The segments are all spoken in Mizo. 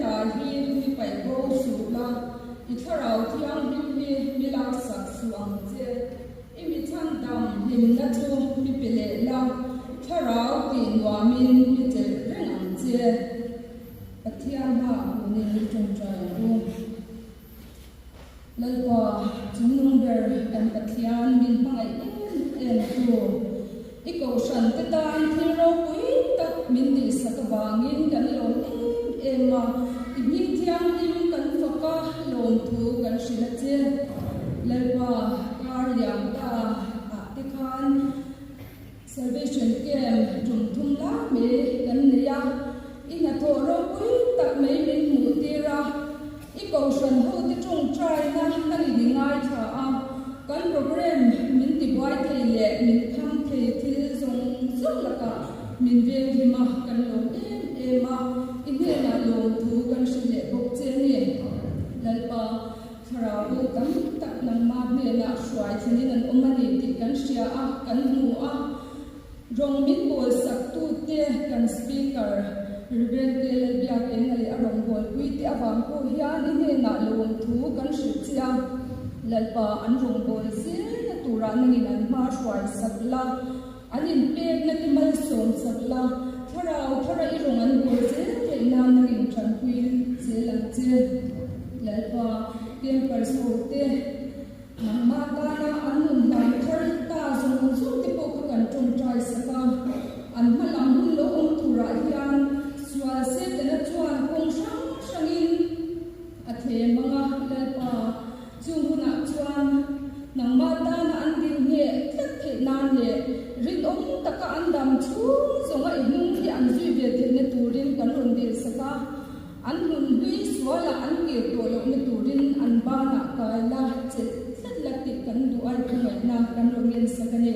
ata hi mi paih bo suh la, i Thlarau Thianghlim hi mi laksak suh ang che. I mi chhandam hlimna chu mi pe leh la, Thlarau tih nuamin mi chelh reng ang che. Pathian hmaah hunin mi tawngtai ang u. Lalpa, chungnung ber kan Pathian min hmangaih em em tu, i kohhran te tan thil ropui tak min tihsak avangin kan lawm em em a, i hming thianghlim kan fak a, lawmthu kan hrilh a che. Lalpa, kar liam ta ah te khan Salvation Camp tum thum lai mai kan nei a, i hnathawh ropui tak mai min hmuh tir a, i kohhran hote tawngtaina kan in ngaithla a, kan program min tibuai thei leh min kham thei thil zawng zawng lakah min venghim a, kan lawm em em a, i hnenah lawmthu kan hre leh bawk che a ni. Lalpa. Thlarau bo tam tak nangmah hnenah hruai thlengin an awm a ni tih kan hria a, kan hmu a. Rawng min bawl saktute kan Speaker Rev. K. Lalbiakenga leh a rawngbawlpui te avang pawh hian i hnenah lawmthu kan hrilh che a. Lalpa an rawngbâwl zelna turah nangin an hma hruai sak la, an inpekna te malsawm sak la, thlarau thara i rawn an bawl zel theih nan nangin tanpui zel ang che. Lalpa, campers ho te, nangmah tana an nun hlan thar ta zawng zawng te pawh kha kan tawngtai sak a, an hma lam hun lo awm turah hian sual Setana chuan kawng hrang hrangin a thlem ang a, Lalpa, Chung hunah chuan nangmah tana an din ngheh tlat theih nan leh rinawm taka an dam chhung zawnga i hnung hi an zui ve theihna turin kan rawn dilsak a, an hnun hlui sualah an kir tawh lohna turin an banah kai la chelh tlat la tih kan duh ai khawngaihna kan rawn ngensak a ni.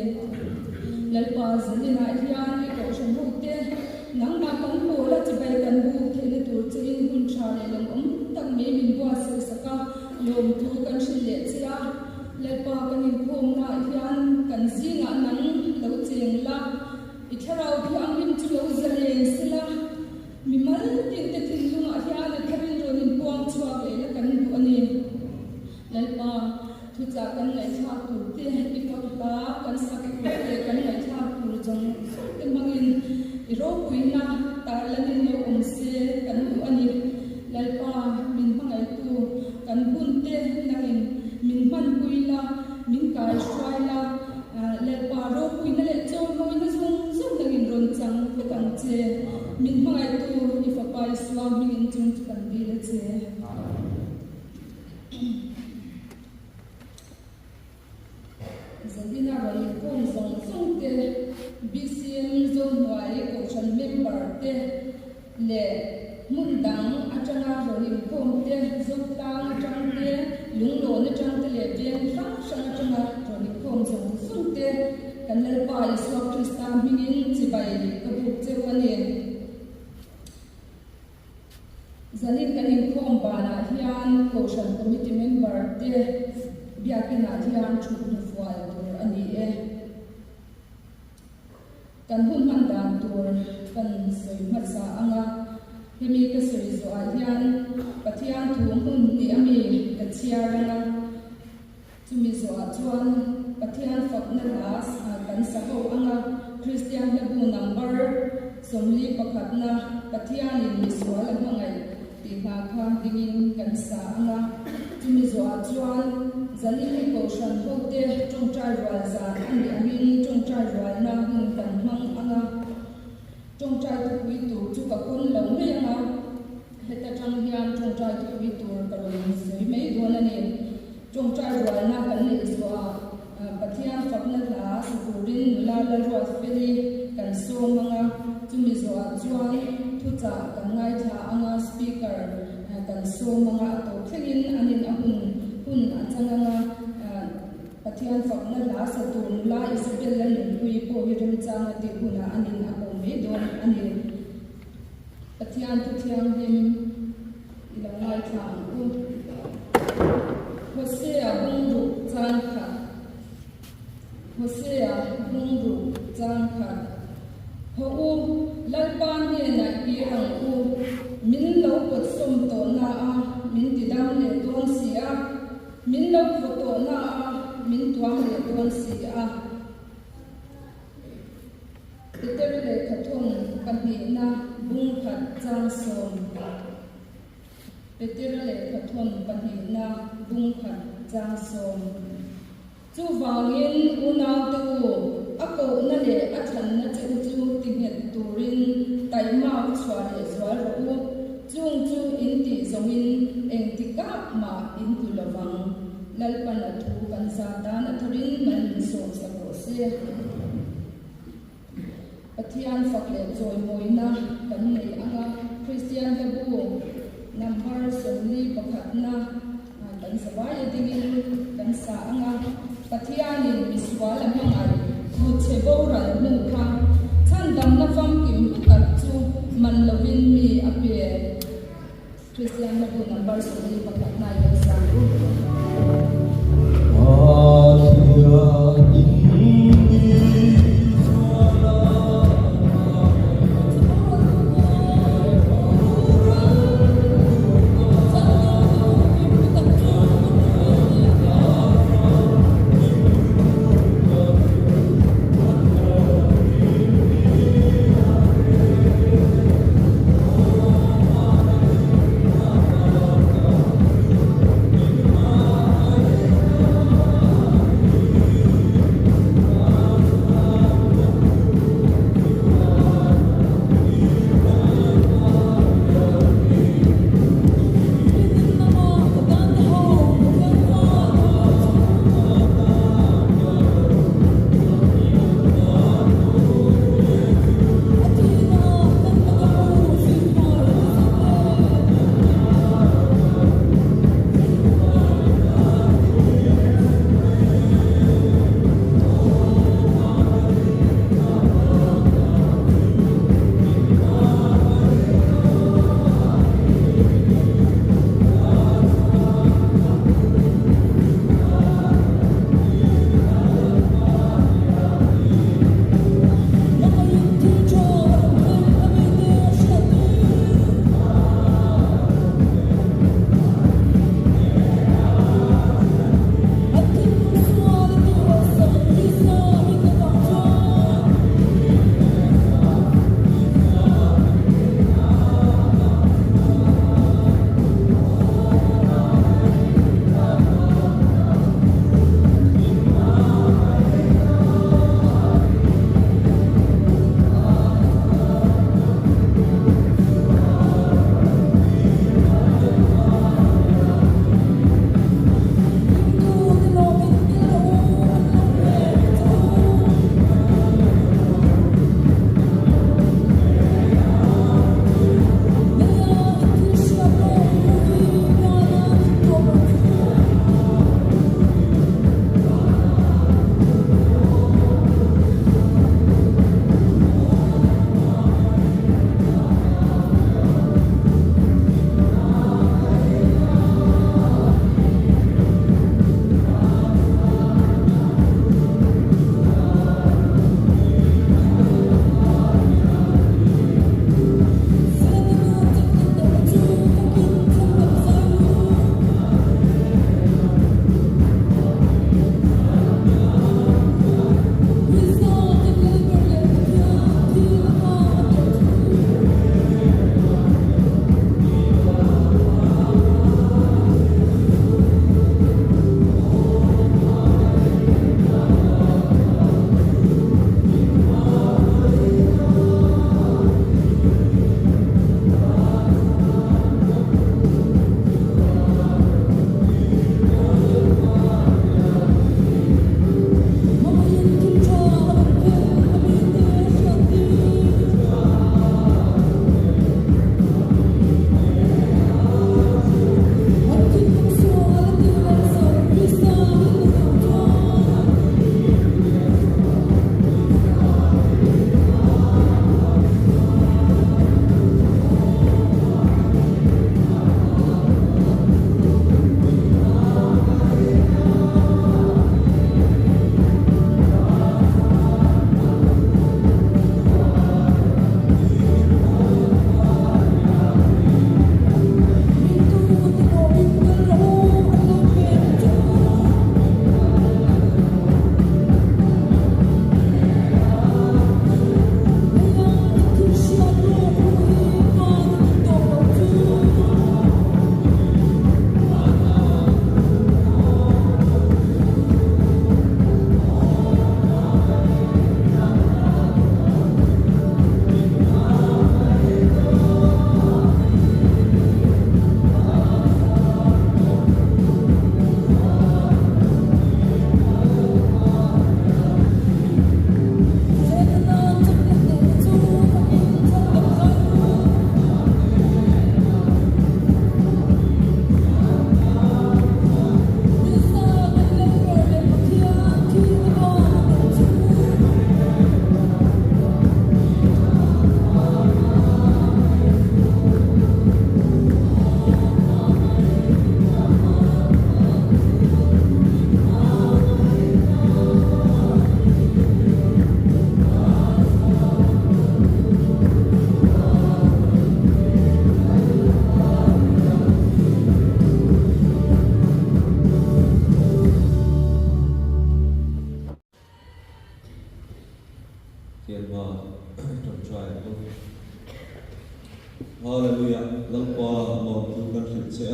Lalpa zaninah hian i kohhran hote nangmah kan pawl a chibai kan buk theihna tur chein hun tha leh lawmawm tak mai min buatsaih sak a. Lawmthu kan hrilh leh che a, Lalpa kan inkhawmnaah hian kan zingah nang lo cheng la, i thlarau thianghlim chu lo zalen se la, mi mal tinte thinlungah hian a tharin rawn inpuang chhuak leh la kan duh a ni. Lalpa, thuchah kan ngaihthlak tur te, i fak hla kan sak tur te, kan ngaihthlak tur zawng zawng te hmangin i ropuina tarlanin lo awm se kan duh a ni. Lalpa, min hmangaihtu, kan hunte nangin min hmanpui la, min kaihruai la, Lalpa ropuina leh chawimawina zawng zawng nangin rawn chang vek ang che. Min hmangaihtu, i Fapa Isua hmingin chung chu kan dil a che. Zalina rawn inkhawm zawng zawng te, BCM Zohnuai Kohhran member te leh hmun dang atanga rawn inkhawm te, Zotlang atang te, Lunglawn atang te leh veng hrang hrang atanga rawn inkhawm zawng zawng te kan Lalpa Isua Krista hmingin chibai ka buk cheu a ni. Zanin kan inkhawm banah hian Kohhran Committee member te biakinah hian thut hnufual tur a ni e. Kan hun hman dan tur kan sawi hmasa ang a, hemi ka sawi zawhah hian Pathian thu hmun hnih ami ka chhiar ang a, chumi zawhah chuan Pathian fakna hla kan sa ho ang a, Kristian hlabu number 41 na Pathianin misual a hmangaih tih hla kha dingin kan sa ang a, chumi zawhah chuan Zanini Kohhran hote tawngtai rual zan a nih angin tawngtai rualna hun kan hmang ang a, tawngtai thupui tur chu ka pawn lo mai ang a. Heta tang hian tawngtai thupui tur ka rawn sawi mai dawn a ni. Tawngtai rualna kan neih zawhah Pathian fakna hla sa turin nula Lalruatfeli kan sawm ang a, chumi zawhah chuan thuchah kan ngaithla ang a, speaker kan sawm ang a, a tawp thlengin an in a hun hun a chang ang a, Pathian fakna hla sa tur nula Isabella Nunpuii pawh hi remchang a tih hunah an in a ko mai dawn a ni. Pathian thu thianghlim i lo ngaithla ang u. Hosea bungruk chang khat Hosea bungruk chang khat Haw u, Lalpa hnenah kir ang u, min lo pawtsawm tawh. tuam leh dawn si a. Peter lehkhathawn pahnihna bung khat chang sawm. Petera lehkhathawn pahnihna bung khat chang sawm. Chuvangin unaute u, a kohna leh a thlanna che u chu ti nghet turin taihmak chhuah leh zual rawh u, chung chu in tih zawngin engtikah mah in tlu lo vang. Lalpan a thu kan za tan a tharin mal min sawm sak rawh se. Pathian fak leh chawimawina kan nei ang a, Kristian hlabu number 41na kan zavai a dingin kan sa ang a, Pathianin misual a hmangaih hmuchhe boral hnu kha chhandamna famkim hlu tak chu man lovin mi a pe. Kristian hlabu number 41na i lo sa ang u.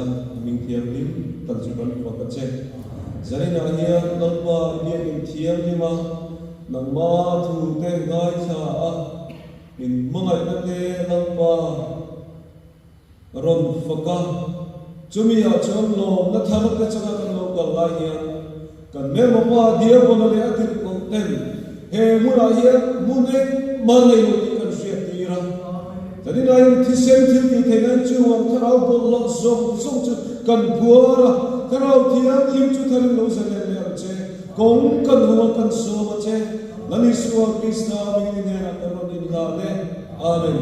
a, i hming thianghlim tak chu kan fak a che. Zaninah hian Lalpa i biakin thianghlim a, nangma thute ngaithla a, min hmangaihna te Lalpa rawn fak a, chumi ah chuan lawmna thar te changa kan lo kal lai hian kan hmelma pa Diabola leh a tirhkoh ten he hmunah hian hmun engmah nei lo tih kan hriat tir a. Zaninaiin thisen thil tih theih nan chungah thlarau bawlhhlawh zawng zawng chu kan phuar a, thlarau thianghlim chu tharin lo zalen leh ang che, kawng kan hung a kan sawm a che, Lal Isua Krista hmingin i hnenah kan rawn inhlan e. Amen.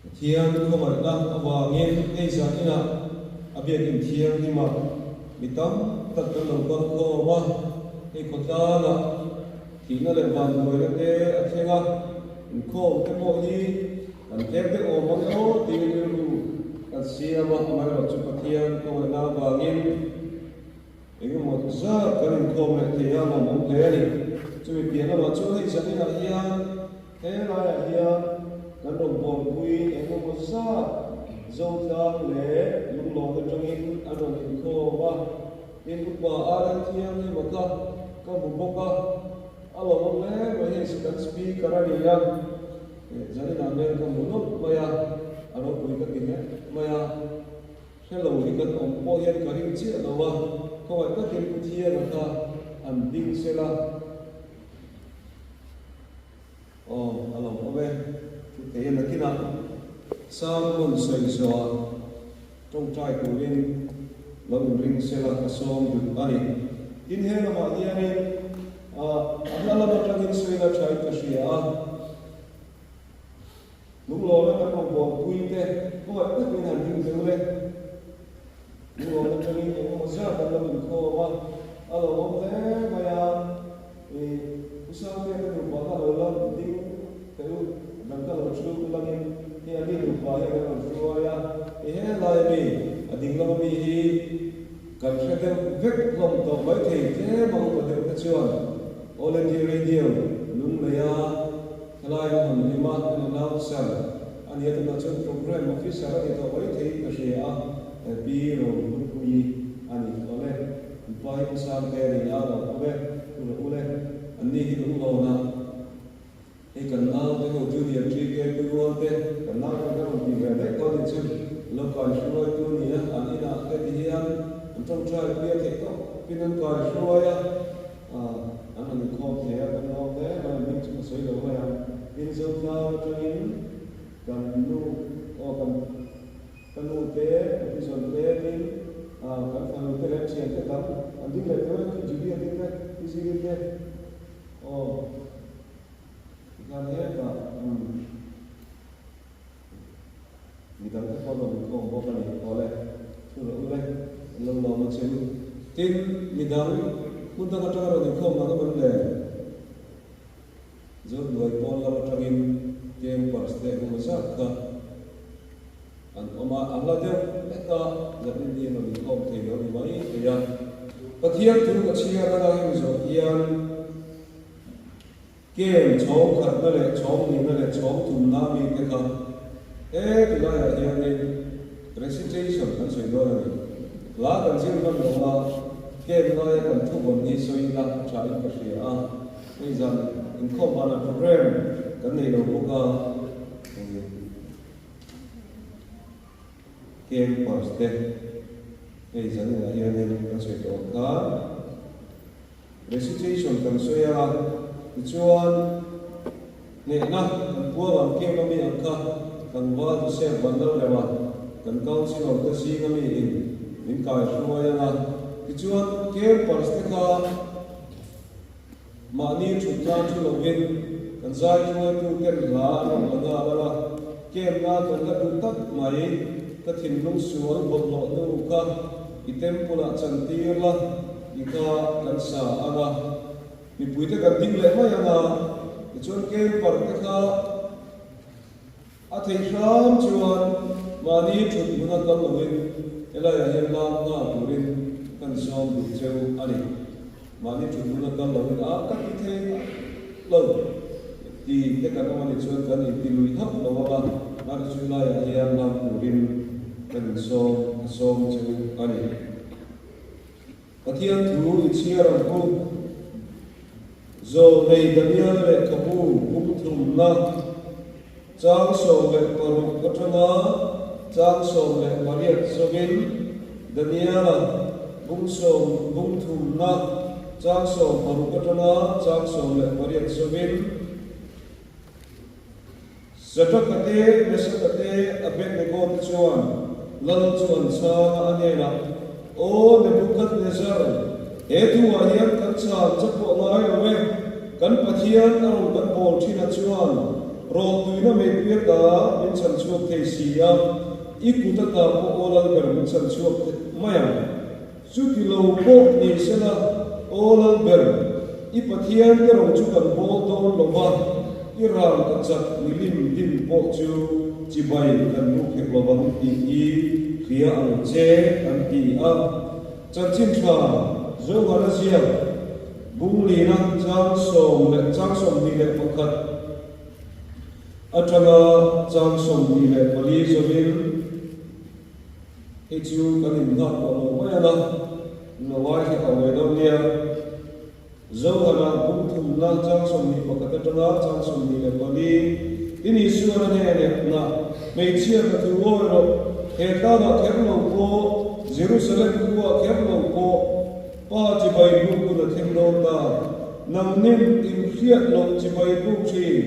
Pathian khawngaihna avangin hei zan inah a biakin thianghlimah mi tam tak kan lo kal khawm a, hei khawtlangah thihna leh vanduaina te a thleng a, inkhawm te pawh hi kan tlem deuh awm ang emaw tiin rilru kan siam a, amaherawhchu Pathian khawngaihna avangin Engemaw zat kan inkhawm leh thei a lawmawm hle a ni. Chumi piah lamah chuan hei zaninah hian he laiah hian kan rawn bawlpui engemaw zat Zotlang leh Lunglawng atangin an rawn inkhawm a, tin upa Arel Thianghlim-a kha ka hmu bawk a, a lawmawm hle mai hei kan speaker a ni a, zaninah hmel ka hmu nawlh mai a, a ropui ka ti hle mai a. Hre lo hi kan awm pawh hian ka ring chiah lo a, khawngaih takin Pu Thianga kha han ding se la. Aw, a lo awm e. Thu thei a nakinah sermon sawi zawhah tawngtai turin lo inring se la ka sawm duh a ni. Tin, he lamah hianin a hla lam atangin sawi la thain ka hria a. Lunglawna kan rawngbawlpui te khawngaih takin han ding deuh le. Lunglawna atangin eng emaw zat an lo inkhawm a, a lo awm hle mai a. I Pu Sangtea te nupa kha lo la ding teh u, dang kha lo thu ulangin hei a mi nupa hian an rawn hruai a. I helai ami, a ding lama mi hi kan hre deuh vek hlawm tawh maithei tlem a upa deuh te chuan All India Radio Lungleia Helai a hawn hlim a, an announcer a nia tunah chuan programme officer a ni tawh mai theiin ka hria a, Pi Rohlupuii a ni tawh le. An pa hi Pu Sangte a ni a, lo awm e, Pu Rahul e, an ni hi lunglawn a, hei kan naute ho Junior TK Pu Rual te, kan naute kan rawn tih ve daih tawh a nih chu, lo kai hruaitu a ni a, an inah te ti hian an tawngtai pui a theih tawp pin an kai hruai a. An rawn inkhawm thei a, kan lawm hle mai, hming chu ka sawi lo mai ang. Tin, Zotlang atangin kan nu, aw kan ka nu te, ka pi zawn te, tin kan fanu te leh thian te dang an ding leh tawh e, Julia te te, Pi Ziri te, aw tikhan hetah umm midang te pawh an rawn inkhawm bawk a ni. Awle, thu rawh u le, an lo lawm a che u. Tin, midang hmun dang atanga rawn inkhawm ang em le? Zohnuai pawn lam atangin campers te engemaw zat kha an awm a, a hla deuh hlek a, zanin hi an rawn inkhawm thei lo ni mai thei a. Pathian thu ka chhiar anga hemi zawh hian, Kem chhawng khatna leh chhawng nihna leh chhawng thumna mite kha he ti laiah hianin recitation kan sawi dawn a ni. Hla kan zir hman lo a, kem laia kan thuvawn hi sawi ila a thain ka hria a, hei zan inkhawm banah program kan nei lo bawk a, Campers te hei zaninah hianin kan sawi tawh ang khan, Recitation kan sawi a, tichuan hnehna kan puang ang kem ami ang kha tlangval Joseph Vanlalrema kan councillor te zing ami in min kai hruai ang a, tichuan campers te kha mahni thut nan thu lovin kan zai hruaitu ten hla an rawn la nghal ang a, camp na kan la duh tak mai ka thinlung sual bawlhhlawh hnu kha i temple ah chantir la. I kha kan sa ang a, mipuite kan ding leh mai ang a, tichuan camper te kha a thei hram chuan mahni thut hmuna kal lovin helaiah hian lam nghal turin kan zawm duh cheu a ni. Mahni thut hmuna kal lovin a ka ti thei lo ti te kan awm a nih chuan kan inti lui hauh lo ang a. Hmarchu laiah hian hmang turin kan insawm a sawm chu a ni. Pathian thu i chhiar ang u. Zawlnei Daniel lehkhabu bung thumna chang 16 atanga chang 18 zawin Daniela bung sawm bung thumna chang 16 atanga chang 18 zawin Sadraka te, Mesaka te, Abednego te chuan lal chu an chhang a, a hnenah, Aw Nebukadnezar, he thuah hian kan chhan che pawh ngai lo e, kan Pathian a rawn kan bawl thin a chuan rawhtuina meipui ata min chhan chhuak thei si a, i kut ata pawh aw lal ber min chhan chhuak mai ang. Chuti lo pawh ni sela, Aw Lalber, i Pathian te rawng chu kan bawl dawn lo va, i ral ka chak milim din pawh chu chibai kan buk hek lo vang tih hi hria ang che, an ti a. Chanchin tha Zohana ziak Bunglina chang sawm leh chang 21 atanga chang 24 zawin, Hei chu kan innghak tawh lo mai ang a, lo ngaithla tawh ve dawn nia. Zohana bung thumna chang 21 atanga chang 24 tin Isuan a hneneh na hmeichhia ka thu awi rawh, he tlangah kher lo pawh, Jerusalem khuaah kher lo pawh, Pa chibai buk hun a thleng dawn ta, nangnin in hriat loh chibai buk thin,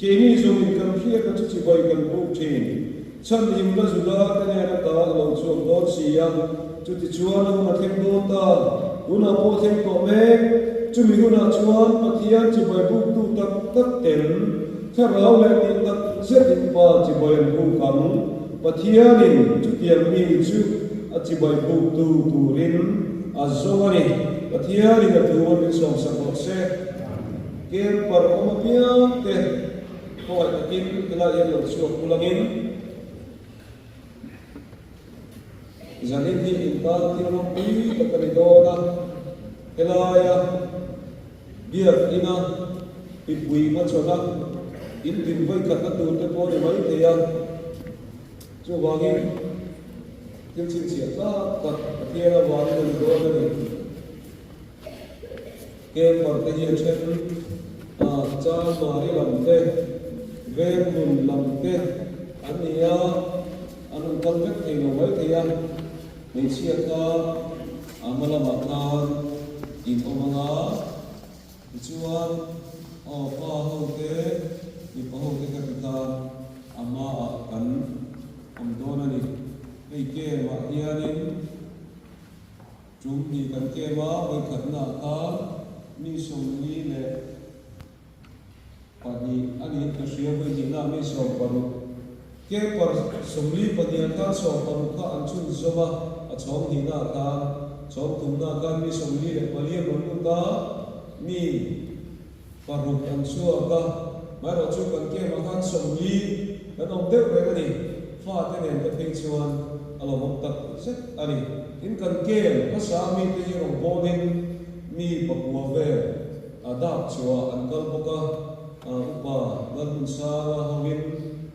keini zawngin kan hriat a chu chibai kan buk thin. Chhanhimna Juda te nen ata a lo chhuak dawn si a, chutichuan a hun a thleng dawn ta. Hunah pawh thleng tawh mek. Chumi hunah chuan Pathian chibai buktu tak tak ten thlarau leh tih tak zetin Pa chibai an buk ang. Pathianin chutiang mi chu a chibai buktu turin a zawng a ni. Pathianin a thu a min sawmsak rawh se. Camper awm apiang te. Khawngaih takin helai hian lo chhuak ulangin zanin hi intan thil ropui tak a ni dawn a, helaia biak ina mipui hmachhawn a in din vawikhatna tur te pawh a ni maithei a, chuvangin thil chhinchhiah tlak tak Pathian avangin a ni dawn a ni. Camper te hi a then a, Chanmari lam te, Venghmun lam te an ni a, an rawn kal vek thei lo mai thei a, hmeichhia kha a hma lamah khan in awm ang a, tichuan aw pa ho te, mipa ho te kha tikhan a hmaah kan awm dawn a ni. Hei camp ah hianin. Tum ni kan kem a, vawikhatnaah khan mi 42 a niin ka hria, vawihnihnaah mi 60. Camper 42 ah khan 60 kha an chhun zawm a, a chhawng hnihnaah khan, chhawng thumnaah khan mi 44 an rawn lut a, mi 6 an chhuak a, amaherawh chu kan camp ah khan 40 kan awm deuh reng a ni, fate nen te phei chuan a lo awm tak zet a ni. Tin kan camp hmasa mite hi rawn bawnin mi pakua vel a dak chhuah an kal bawk a, upa Lalhmunsanga hovin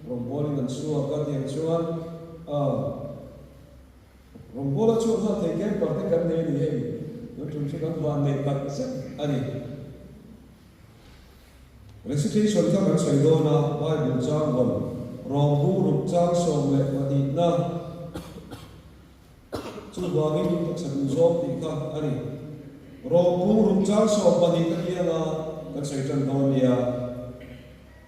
rawn bawnin an chhuak a tiang chuan a. Rawngbawla chhuak nghal thei camper te kan nei a ni hei, tun tum chu kan van nei tak zet a ni. Recitation kha kan sawi dawn a, Bible chang vawn, rawngbu ruk chang 12 na, chuvangin in taksa duh zawng tih kha a ni. Rawngbu ruk chang 12 ka tianga kan sawi tan dawn nia.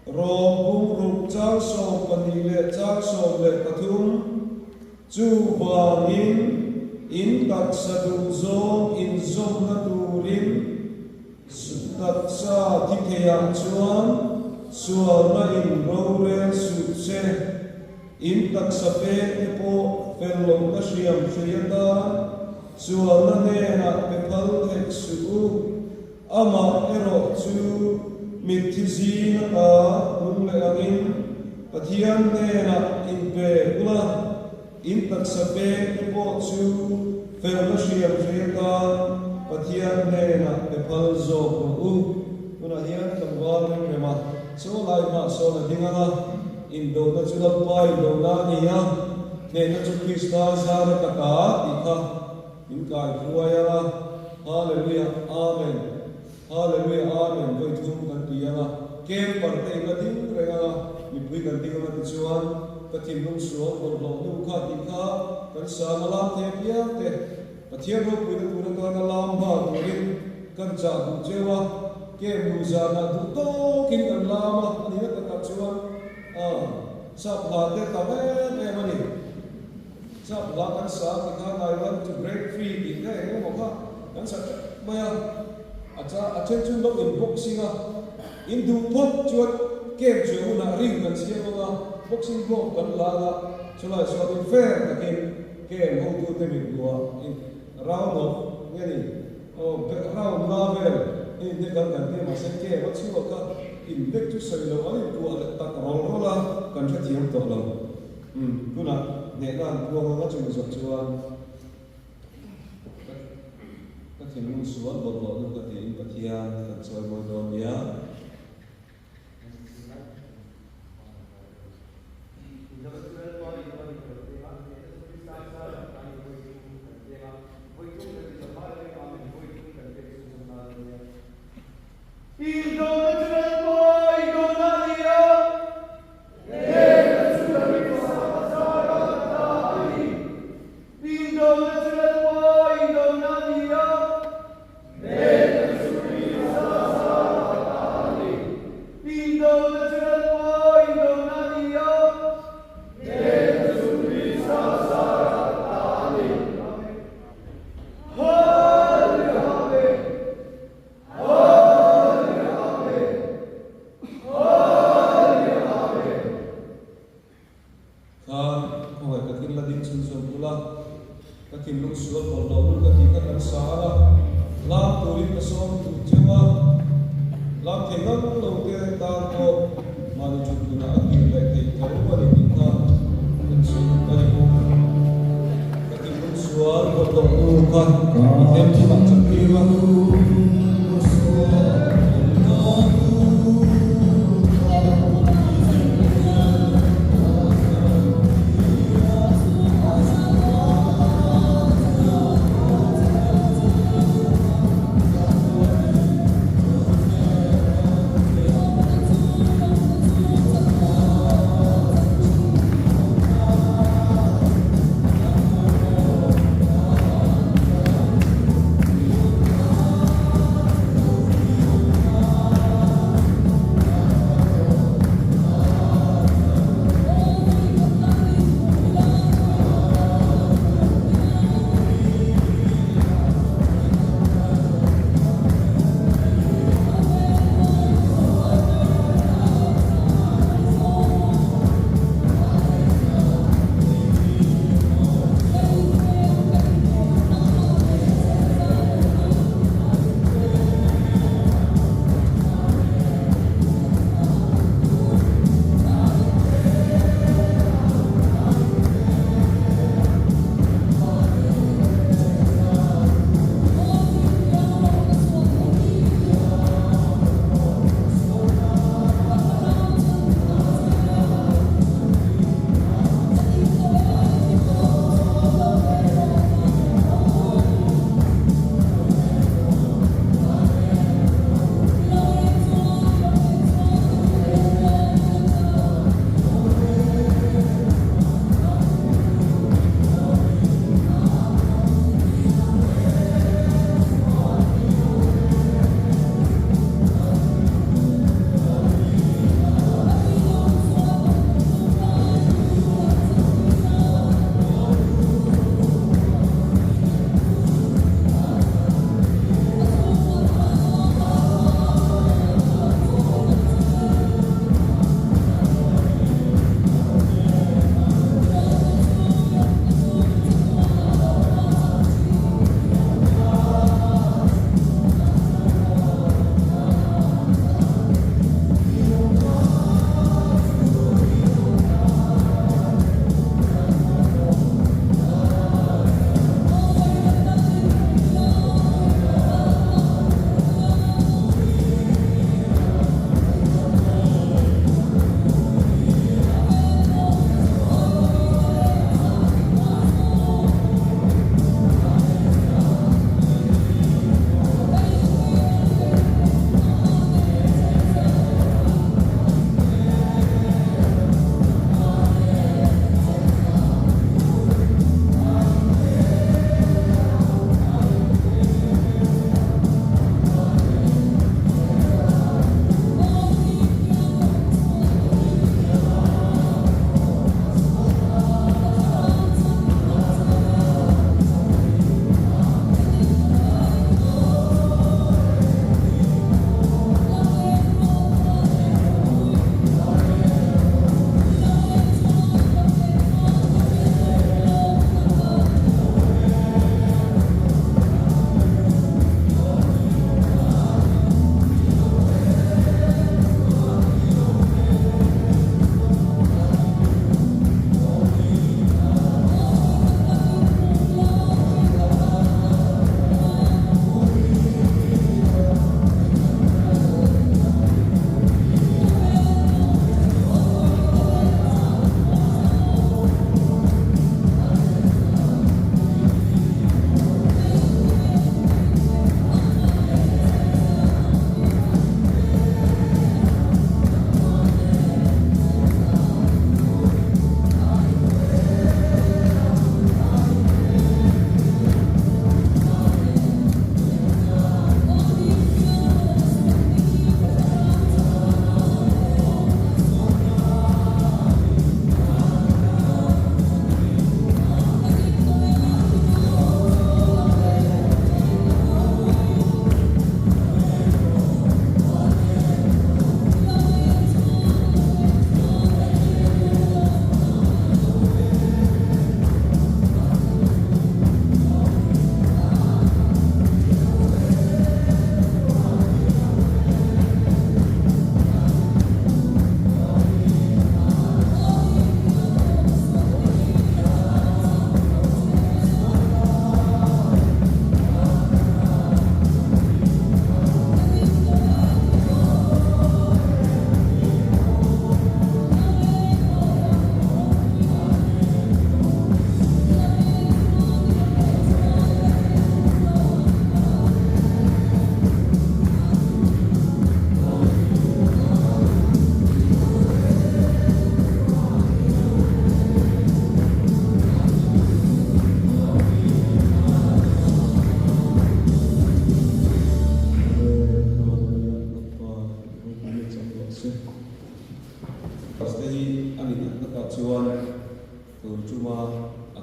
Rom bung ruk chang 12 leh chang 13, Chuvangin in taksa duh zawng inzawmna turin taksa thi theiah chuan sualna in rorel suh che. In taksa peng te pawh fel lohna hriam hrei atan sualna hnenah pe phal thek suh u. Amah erawh chu mitthi zing ata nung leh angin Pathian hnenah inpe ula, in taksa pek te pawh chu felna hriam hrei atan Pathian hnenah pe phal zawk rawh u. Tunah hian tlangval rem rema chaw lai hmah sawn a ding ang a. Indona chu Lalpa indona a ni a, hnehna chu Krista zar a taka tih kha min kai hruai ang a. Hallelujah, Amen. Hallelujah, Amen vawi thum kan ti ang a, camper te in la ding reng ang a, mipui kan ding ang a tichuan ka thinlung sual bawlhhlawh hnu kha tih kha kan sang a lam thei apiang te Pathian ropuina tur atana lam nghal turin kan chah duh cheu a, kem luh zanah duh tawkin kan lam a, a nihna takah chuan sap hla te tam em em a ni. Sap hla kan sa ti khan I want to break free tih te eng emaw kha kan sa teuh mai a, a cha a then chu lo in boxing a, in duh phawt chuan kem chuang hunah ring kan siam ang a, boxing glove kan la ang a, chulai chuanin fair takin Kem hotute mit hmuhah i round of nge ni aw round nga vel i in dek ang kan tia mahse kem a chhuak a in dek chu sawi loh an inkuah leh tak rawl rawl a kan hrethiam tawh lo umm tunah hnehna an puang ang a chumi zawh chuan ka thinlung sual bawlhhlawh nu ka tiin Pathian kan chawimawi dawn nia. Khan, khawngaih takin la ding chhunzawm ula, ka thinlung sual bawlhhlawh lul ka tih kha kan sa a, lam turin ka sawm duh cheu a, lam thei ngang lo te tan pawh mahni thut tunah a kir leh theih tho a ni tih kha kan chhung a ni. Ka thinlung sual bawlhhlawh nu kha i hnem thimah chaktir a.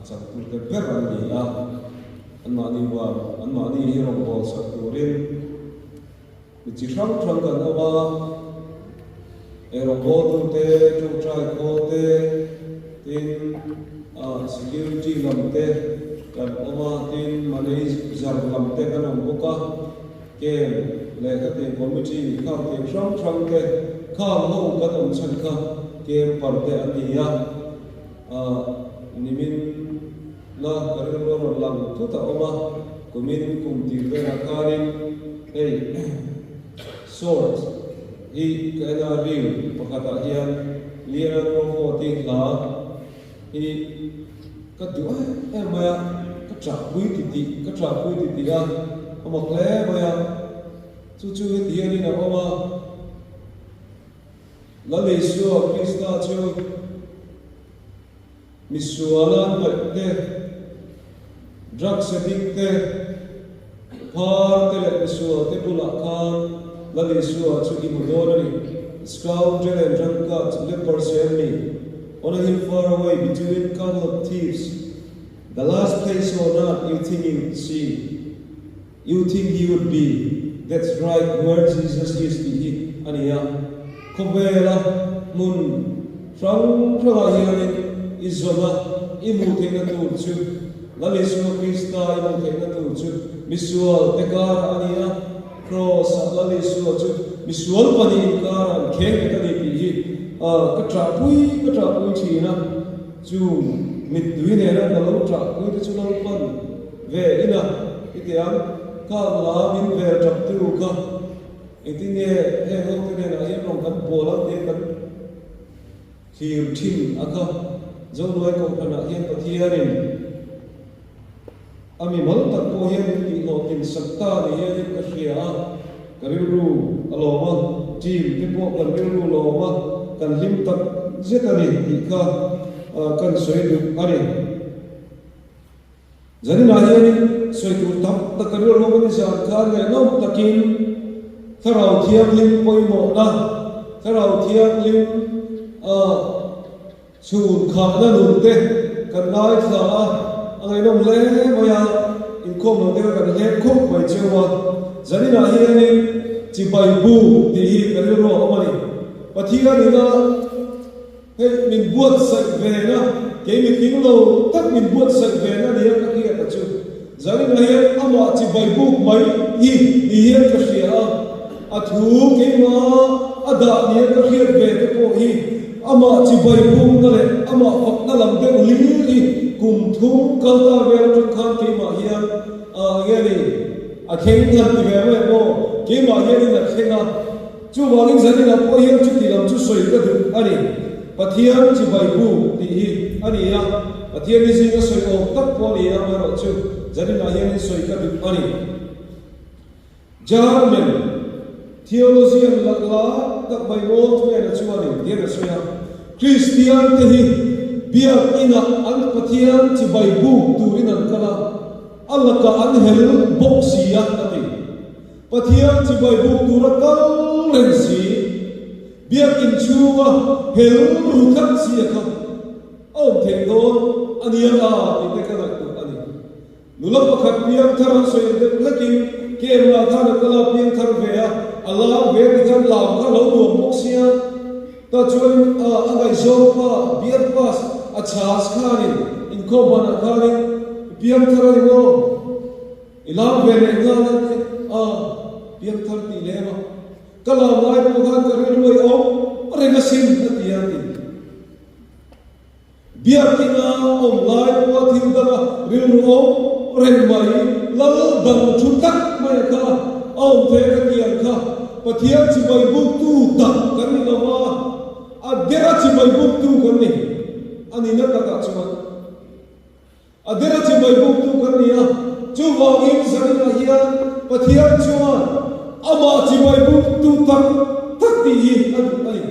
changtute ber an ni a, anmahni vang, anmahni hi rawngbâwl sak turin mi chi hrang hrang kan awm a, ei rawngbâwltute, ṭawngṭai khawlte, tin security lamte kan awm a, tin manager lamte kan awm bawk a. Kem leh ka tiang committee khang tiang hrang hrang te khang ho kan awm chhan kha kem par te an ni a, ah nimin na ka rilru a rawn lang thut a awm a, kumin kum tir velah khanin hei short hi ka en a reel pakhatah hian Liana Crawford i hla hi ka duh em em mai a, ka chahpui titih ka chahpui titih a, a mak hle mai a, chu chu heti hianin a awm a, Lal Isua Krista chu misuala ngaih te, drugs addict te, phar te leh misual te bulah khan Lal Isua chu i hmu dawn a ni. Scoundrel and drunkard, lepers em ni? On a hill far away between couple of thieves, the last place on earth you think you'd see, you think he would be, that's right where Jesus is tih hi a ni a. Khawvela hmun hrang hrangah hianin i zawn a, i hmuh theihna tur chu Lal Isua Krista i hmuh theihna tur chu misual te karah a ni a. Kraws-ah Lal Isua chu misual pahnih inkarah an kheng bet a ni tih hi ka ṭahpui ka ṭahpui ṭhin a, chu mittui nena ka lo ṭahpui te chu Lalpan ve ina i ti ang, khang la min vel ṭaptu kha engtin nge heng ho te hnenah hian rawn kan bawl ang tih kan thlir ṭhin a kha Zonuai Kohhranah hian Pathianin A mi mal tak pawh hian min tihhlawhtlin sak ta ni hianin ka hria a, ka rilru a lawm a, team te pawh kan rilru lawm a, kan hlim tak zet a ni tih kha kan sawi duh a ni. Zaninah hianin sawi tur tam tak ka rilru a ni zan khan ngaihnawm takin Thlarau Thianghlim pawimawhna, Thlarau Thianghlim Chhun khahna nun te kan ngaithla a, a ngaihnawm hle mai a, inkhawm lo deuh kan hlep khawp mai cheu a, zaninah hianin chibai bu tih hi ka rilru a awm a ni. Pathian ina hei min buatsaih vena, kei mitling lo tak min buatsaih vena nia ka hriat a chu. Zaninah hian amah chibai buk mai hi ni hian ka hria a, a thu keimah a dah nia ka hriat ve te pawh hi amah chibai bukna leh amah fakna lam deuh hlir hi kum thum kal ta vel atang khan keimah hian enge ni a thleng han ti ve mai maw keimah hianin a thleng a, chuvangin zaninah pawh hian chuti lam chu sawi ka duh a ni. Pathian chibai buk tih hi a ni a, Pathian hi zinga sawi awm tak pawh a ni a, amaherawhchu zaninah hianin sawi ka duh a ni. German theologian la tak mai Moltmann-a chuanin tian a sawi a, Kristian te hi biak inah an Pathian chibai buk turin an kal a, a lakah an hel bawk si a, a ti. Pathian chibai buk tura kal reng si, biak inchhunga hel ru tlat si a kha a awm theih dawn a nia a tih te ka ngaihtuah a ni. Nula pakhat piangthar an sawi deuh hlekin camera khan a kal a, piangthar ve a, a lam ve ti khan lam kha a lo nuam bawk sia. Tah chuanin a a ngaihzawng pa beer pass a chhas khanin inkhawm banah khanin i piangthar a ni maw? I lam ve leh nghal a ti a, piangthar tih lem a, ka lam lai pawh khan ka rilru a i awm reng asin a ti a ti. Biakina awm lai pawha thil danga rilru awm reng mai, lal dang thu tlat mai a kha a awm thei ka ti ang kha, Pathian chibai buktu tak kan ni lo va, a dera chibai buktu kan ni a nihna takah chuan. A dera chibai buktu kan ni a, chuvangin zaninah hian Pathian chuan amah chibai buktu tak tak tih hi a duh a ni.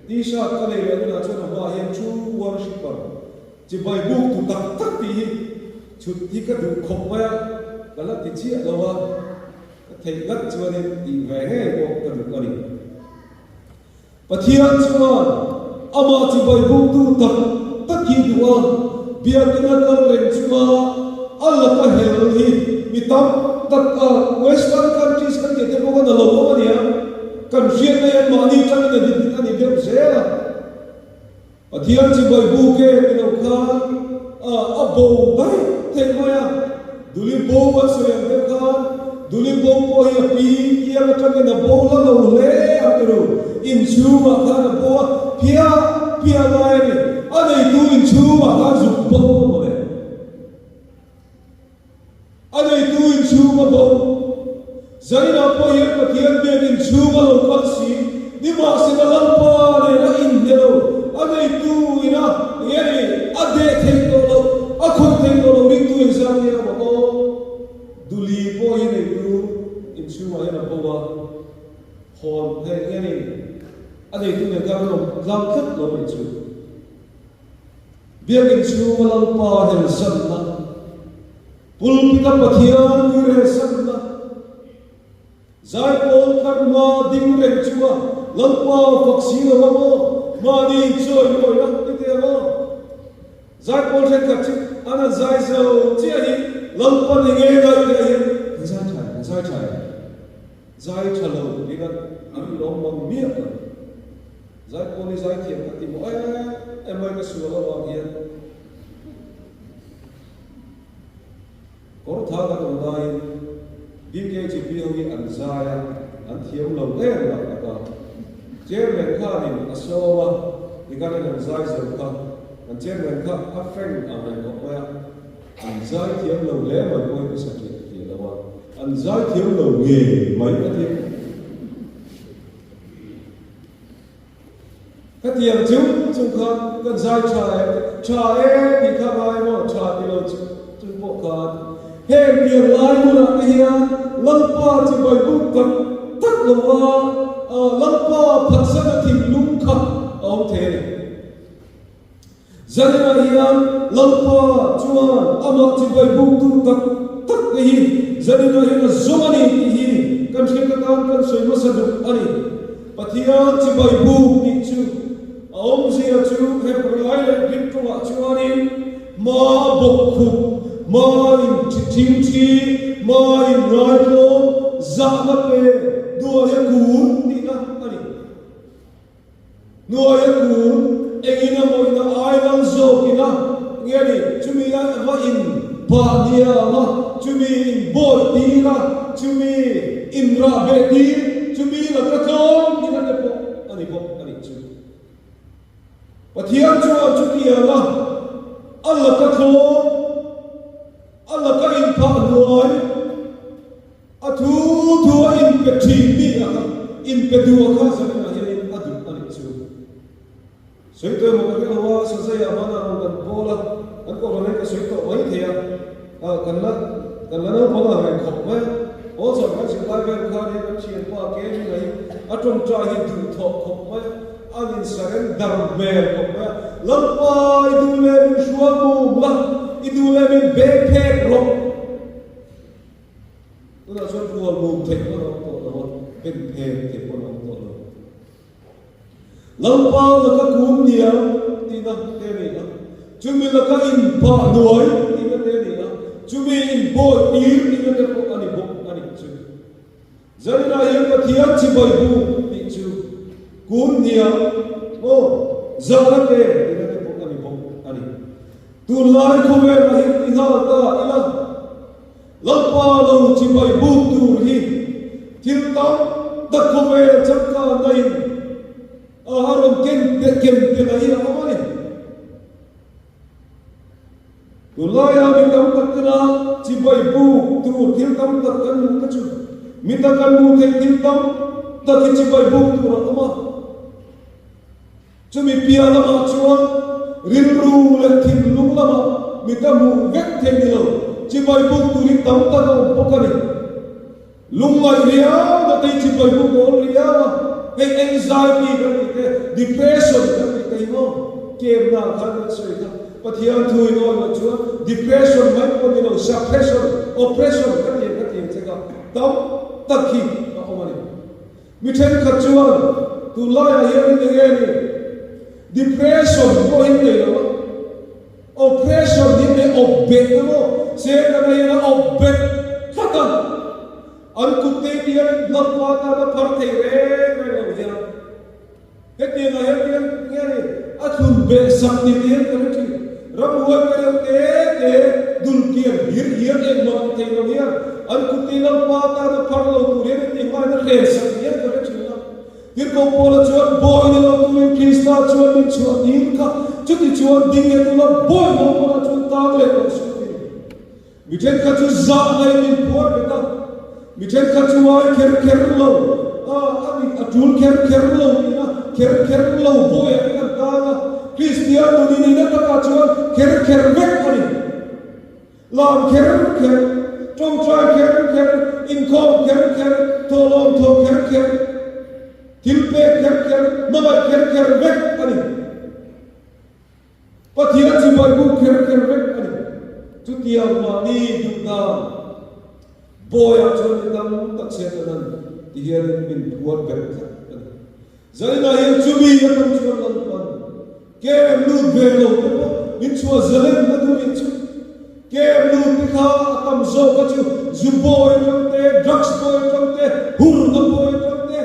T-shirt ka nei leh hunah chuan a hmaah hian True Worshipper, chibai buktu tak tak tih hi chhut hi ka duh khawp mai a, ka la ti chiah lo a, ka theih ngat chuanin tih ve ngei pawh ka duh a ni. Pathian chuan amah chibai buktu tak tak hi duh. lova biakina kal reng chunga a laka hel hi mi tam tak a western countries kan tih te pawh khan a lo awm a nia, kan hriatna hian mahni tangin a dik a ni deuh zel a. Pathian chibai bu ke ti lo khan a bo daih theih mai a, Duli bo an sawi ang deuh khan Duli bo pawh hi a pi kiang atangin a bo la lo hle ang ti ru, inchhungah khan a bo a, phiah phiah lai a ni, a neitu inchhungah khan zuk bo a mawle. A neitu inchhung a bo. Zainah pawh hian Pathian biak inchhung a lo kal si. Nimahsela Lalpa nen a inhne lo. A neitu ina nge ni a deh theih tawh loh, a khawih theih tawh loh ringtu inzam nia maw aw. Duli pawh hi neitu inchhungah hian a bo a, hawn hei nge ni a neitu nen khan an awm tlang tlat lo nih chu. Biakinn chhunga Lalpa helsanna, pulpit-a Pathian ui relsanna, zaipawl thar hma ding reng chunga Lalpa fak si lo ang aw, mahni inchawimawina ti teh ang aw. Zaipawl thenkhat chu an han zai zo chiah hi Lalpan eng nge ngaih teh hian kan zai tha em, kan zai tha em? Zai tha lo tiin an lawm mang miah lo. Zaipawl hi zaithiam ka ti maw em em mai ka sual avang hian kawr tha kan awm laiin BKGP ho hi an zai a, an thiam lo em lah tak a. Chairman khanin a sawm a, tikhanin an zai zo kha, kan chairman kha a frank ang reng khawp mai a, an zaithiam lo hle mai pawh hi ka sa tliah tliah lo a, an zaithiam lo ngei mai a ti. Ka tiang chung chung khan kan zai tha e, tha e tih kha ngai maw, tha ti lo chung chung pawh khan heng tiang lai hunah te hian Lalpa chibai buk tak tak lo a, Lalpa phatsan a thinlung kha a awm thei a ni. Zaninah hian Lalpa chuan amah chibai buktu tak tak te hi zaninah hian a zawng a ni tih hi kan hriat atan kan sawi hmasa duh a ni. Pathian chibai buk tih chu a awmzia chu Hebrai leh Greek tawngah chuanin hma bawk khup, hma in thingthi, hma in ngaitlawm, zahna pe, duaia kun tihna a ni. Hnuaia kun engin a mawina ai lal zawkin a nge ni, chumi a va in pah niam a, chumi in bawi tir a, chumi in rah beh tir, chumi laka tlawm tina te pawh a ni bawk a nih chu. Pathian chuan chutiang a a laka tlawm, a laka in phah hnuai, A thu thu a inpe thin mi a kha, inpe duh a kha zaninah hianin a duh a nih chu. Sawi tawh emaw ka hre lo a, Sazaiah hmanah rawn kan pawl a, kan kohhran hi ka sawi tawh mai thei a, ah kan la kan la naupang ang reng khawp mai a, haw cham kan zirlai vel khan hian kan thianpa Kevin-a hi a tawngtai hi duh thawh khawp mai a, an insurrender hmel khawp mai a, Lalpa i duh leh min hrual mum la, i duh leh min beng phek rawh. Tunah chuan rual mum theih pawn a awm tawh lo a, ben phek theih pawn a awm tawh lo. Lalpa laka kun niam tihna te a ni a, chumi laka inpah hnuai tihna te a ni a, chumi inbawi tir tihna te pawh a ni bawk a nih chu. Zaninah hian Pathian chibai bu tih chu kun niam maw zahna te tihna te pawh a ni bawk a ni. Tunlai khawvelah hian ti nghal ta ila. Lalpa lo chibai buk tur hi thil tam tak khawvel changkanna in a rawn ken ken tel a hi a awm a ni. Tunlaia mi tam tak tena chibai buk tur thil tam tak kan hmuh te chu mi tak kan hmuh theih thil tam tak hi chibai buk tur a awm a. Chumi piah lamah chuan rilru leh thinlung lamah mi ka hmuh vek thei ni lo, chibai buk turin tam tak a awm bawk a ni. Lungngaih riau na tei chibai buk a awm riau a, hei anxiety kan tih te, depression kan tih te hi maw kemna khan kan sawi kha, Pathian thu in awi loh chuan depression mai pawh ni lo, suppression, oppression ka ti ang ka ti ang che kha tam tak hi a awm a ni. Mi thenkhat chuan tunlaiah hian in eng nge ni? Depression pawh in nei lo a. awp beh na maw? Setana hian a awp bet tlat a, an kutte hian Lalpa tan a phar thei reng reng lo hian. Hetiangah hian hian nge ni a thlun beh sak ni te hian ka hre thin. Ramhuai ka deuh te te dul kian hir hian engmah ti thei lo hian an kutte Lalpa tan a phar lo tur hian hetiang hmain a hren sak ni hian ka hre thin a. Tirhkoh Paula chuan bawi ni lo turin Krista chuan min chhuah tir kha, chuti chuan ding leh tula bawi lo pawnah chuan tang leh tawh suh a ti. Mi thenkhat chu zah ngei min phuar bet a, mi thenkhat chu ai kher kher lo, a a ni a tul kher kher lo tiin a kher kher lo bawiah te kan tang a, Kristian nun i nihna takah chuan kher kher vek a ni. Lam kher kher, tawngtai kher kher, inkhawm kher kher, thawhlawm thawh kher kher, thil pek kher kher, hmangaih kher kher vek a ni. Pathian chibai buk kher kher vek a ni. Chutiang mahni duh dan bawiah chuan mi tam tak chhiat an an ti hianin min phuar ber tlat a ni. Zainah hian chumi atang chuan Lalpan kem lut ve lo te pawh min chhuah zalen na duh leh chu. Kem lut te kha a tam zawk kha chu zu bawi atang te, drugs bawi atang te, hurna bawi atang te.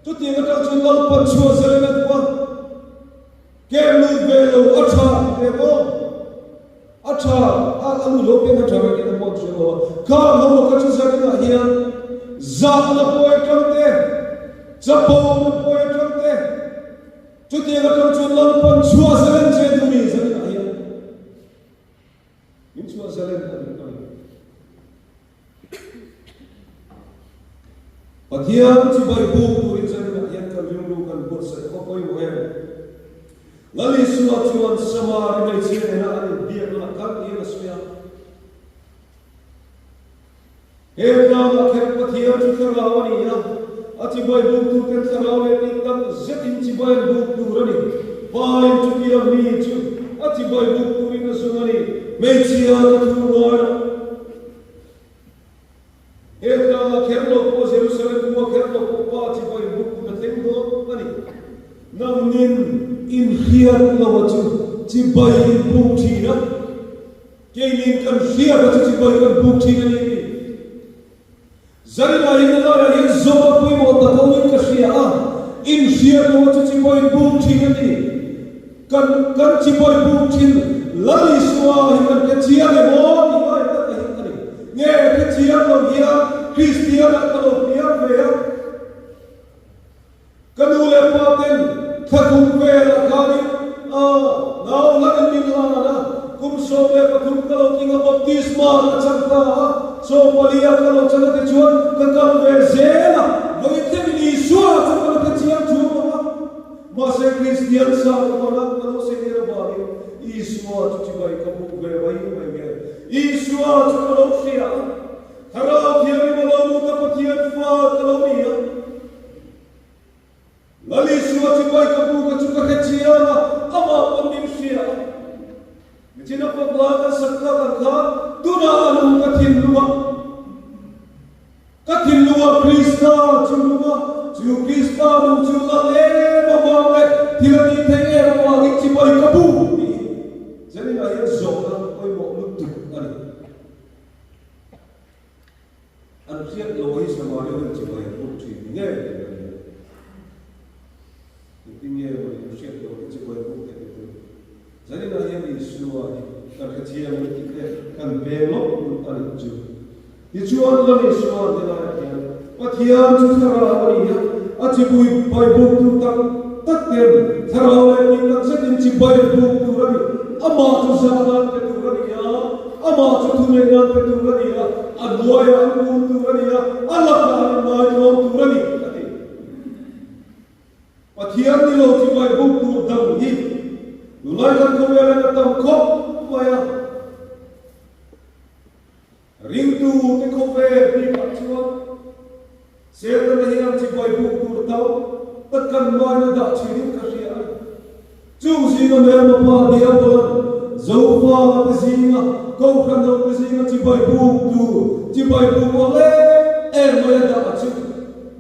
Chutiang atang chuan Lalpan chhuah zalen a duh a. Kem lut ve lo a tha ti ve maw? A tha, a a nu lo pian a tha ve tihna pawh an hria lo a. Kha ho kha chu zaninah hian zahna pawi atang te, chapo na pawi atang te, chutiang atang chuan Lalpan chhuah zalen che duh ni zaninah hian min chhuah zalen a duh a ni. Pathian chibai buk turin zaninah hian kan rilru kan buatsaih a va pawimawh em? Lal Isua chuan Samari hmeichhia nena an inbiakna kal tiin a sawi a. He tlangah kher Pathian chu thlarau a ni a, a chibai buktuten thlarau leh tih tak zetin chibai an buk tur a ni. Pain chutiang mi chu a chibai buk turin a zawng a ni. Hmeichhia ka thu ngai lo. He tlangah kher lo pawh Jerusalem khua kher lo pawh Pa chibai buk hun a thleng dawn a ni. Nangnin in hriat lo a chu chibai in buk thin a, keinin kan hriat a chu chibai kan buk thin a ni tih. Zarinah in a laiah hian zawm a pawimawh tak ho in ka hria a, in hriat lo a chu chibai in buk thin a ni. Kan kan chibai buk thin Lal Isua hi kan hre chiang em aw tih lai tak a hit a ni. Nge hre chiang lo hian Kristian ah ka lo piang ve a. Ka nu leh pa ten thla thum velah khanin a nau hlanin min lan a, kum 13 ka lo tling a, baptisma ka chang ta a, 14 ah ka lo chang a tichuan ka kal ve zel a, vawi thlengin Isua chu ka la hre chiang chuang lo a, mahse Kristian sa ka hman a, ka lo sehlian avangin Isua chu chibai ka buk ve mai mai nge, Isua chu ka lo hria a, Thlarau Thianghlim a lo lut a, Pathian fa ka lo ni a. Lal Isua chibai ka bu ka chu ka hre chiang a, amah pawn min hria a. Michina pawk lai kan sak tak ang khan tunah a nung ka thinlung a. Ka thinlung a Krista chu nung a, chu Krista nung chu Lal em avang leh thil a tih theih em avangin chibai ka bu tih hi Zenina hian zawhna pawimawh lutuk a ni. An hriat lo hi Samaria hun chibai an buk thin ni ngei tih a ni a. Engtin nge maw in hriat lo hi chibai an buk theih te chu? Zaninah hian Isua hi kan hre chiang ang tih te kan peng lawk a nih chu. Tichuan Lal Isua helaiah hian Pathian chu thlarau a ni a, a chibui bai buk tur tak tak ten thlarau leh tih tak zetin chibai an buk tur a ni. Amah chu zah nan pe tur a ni a, amah chu thunei nan pe tur a ni a, a hnuaiah an kun tur a ni a, a lakah an inngaithlawm tur a ni, a ti. Pathian ni lo chibai buk tur dang hi tunlai kan khawvelah a tam khawp mai a. Ringtu te khawvel bikah chuan Setana hian chibai buk tur tam tak kan ngaina dah chhin in ka hria a ni. Chung zinga hmelma pa Diabolan Zofa te zinga Kohhran ho te zinga chibai buk tur chibai buk aw em em mai a dah a chu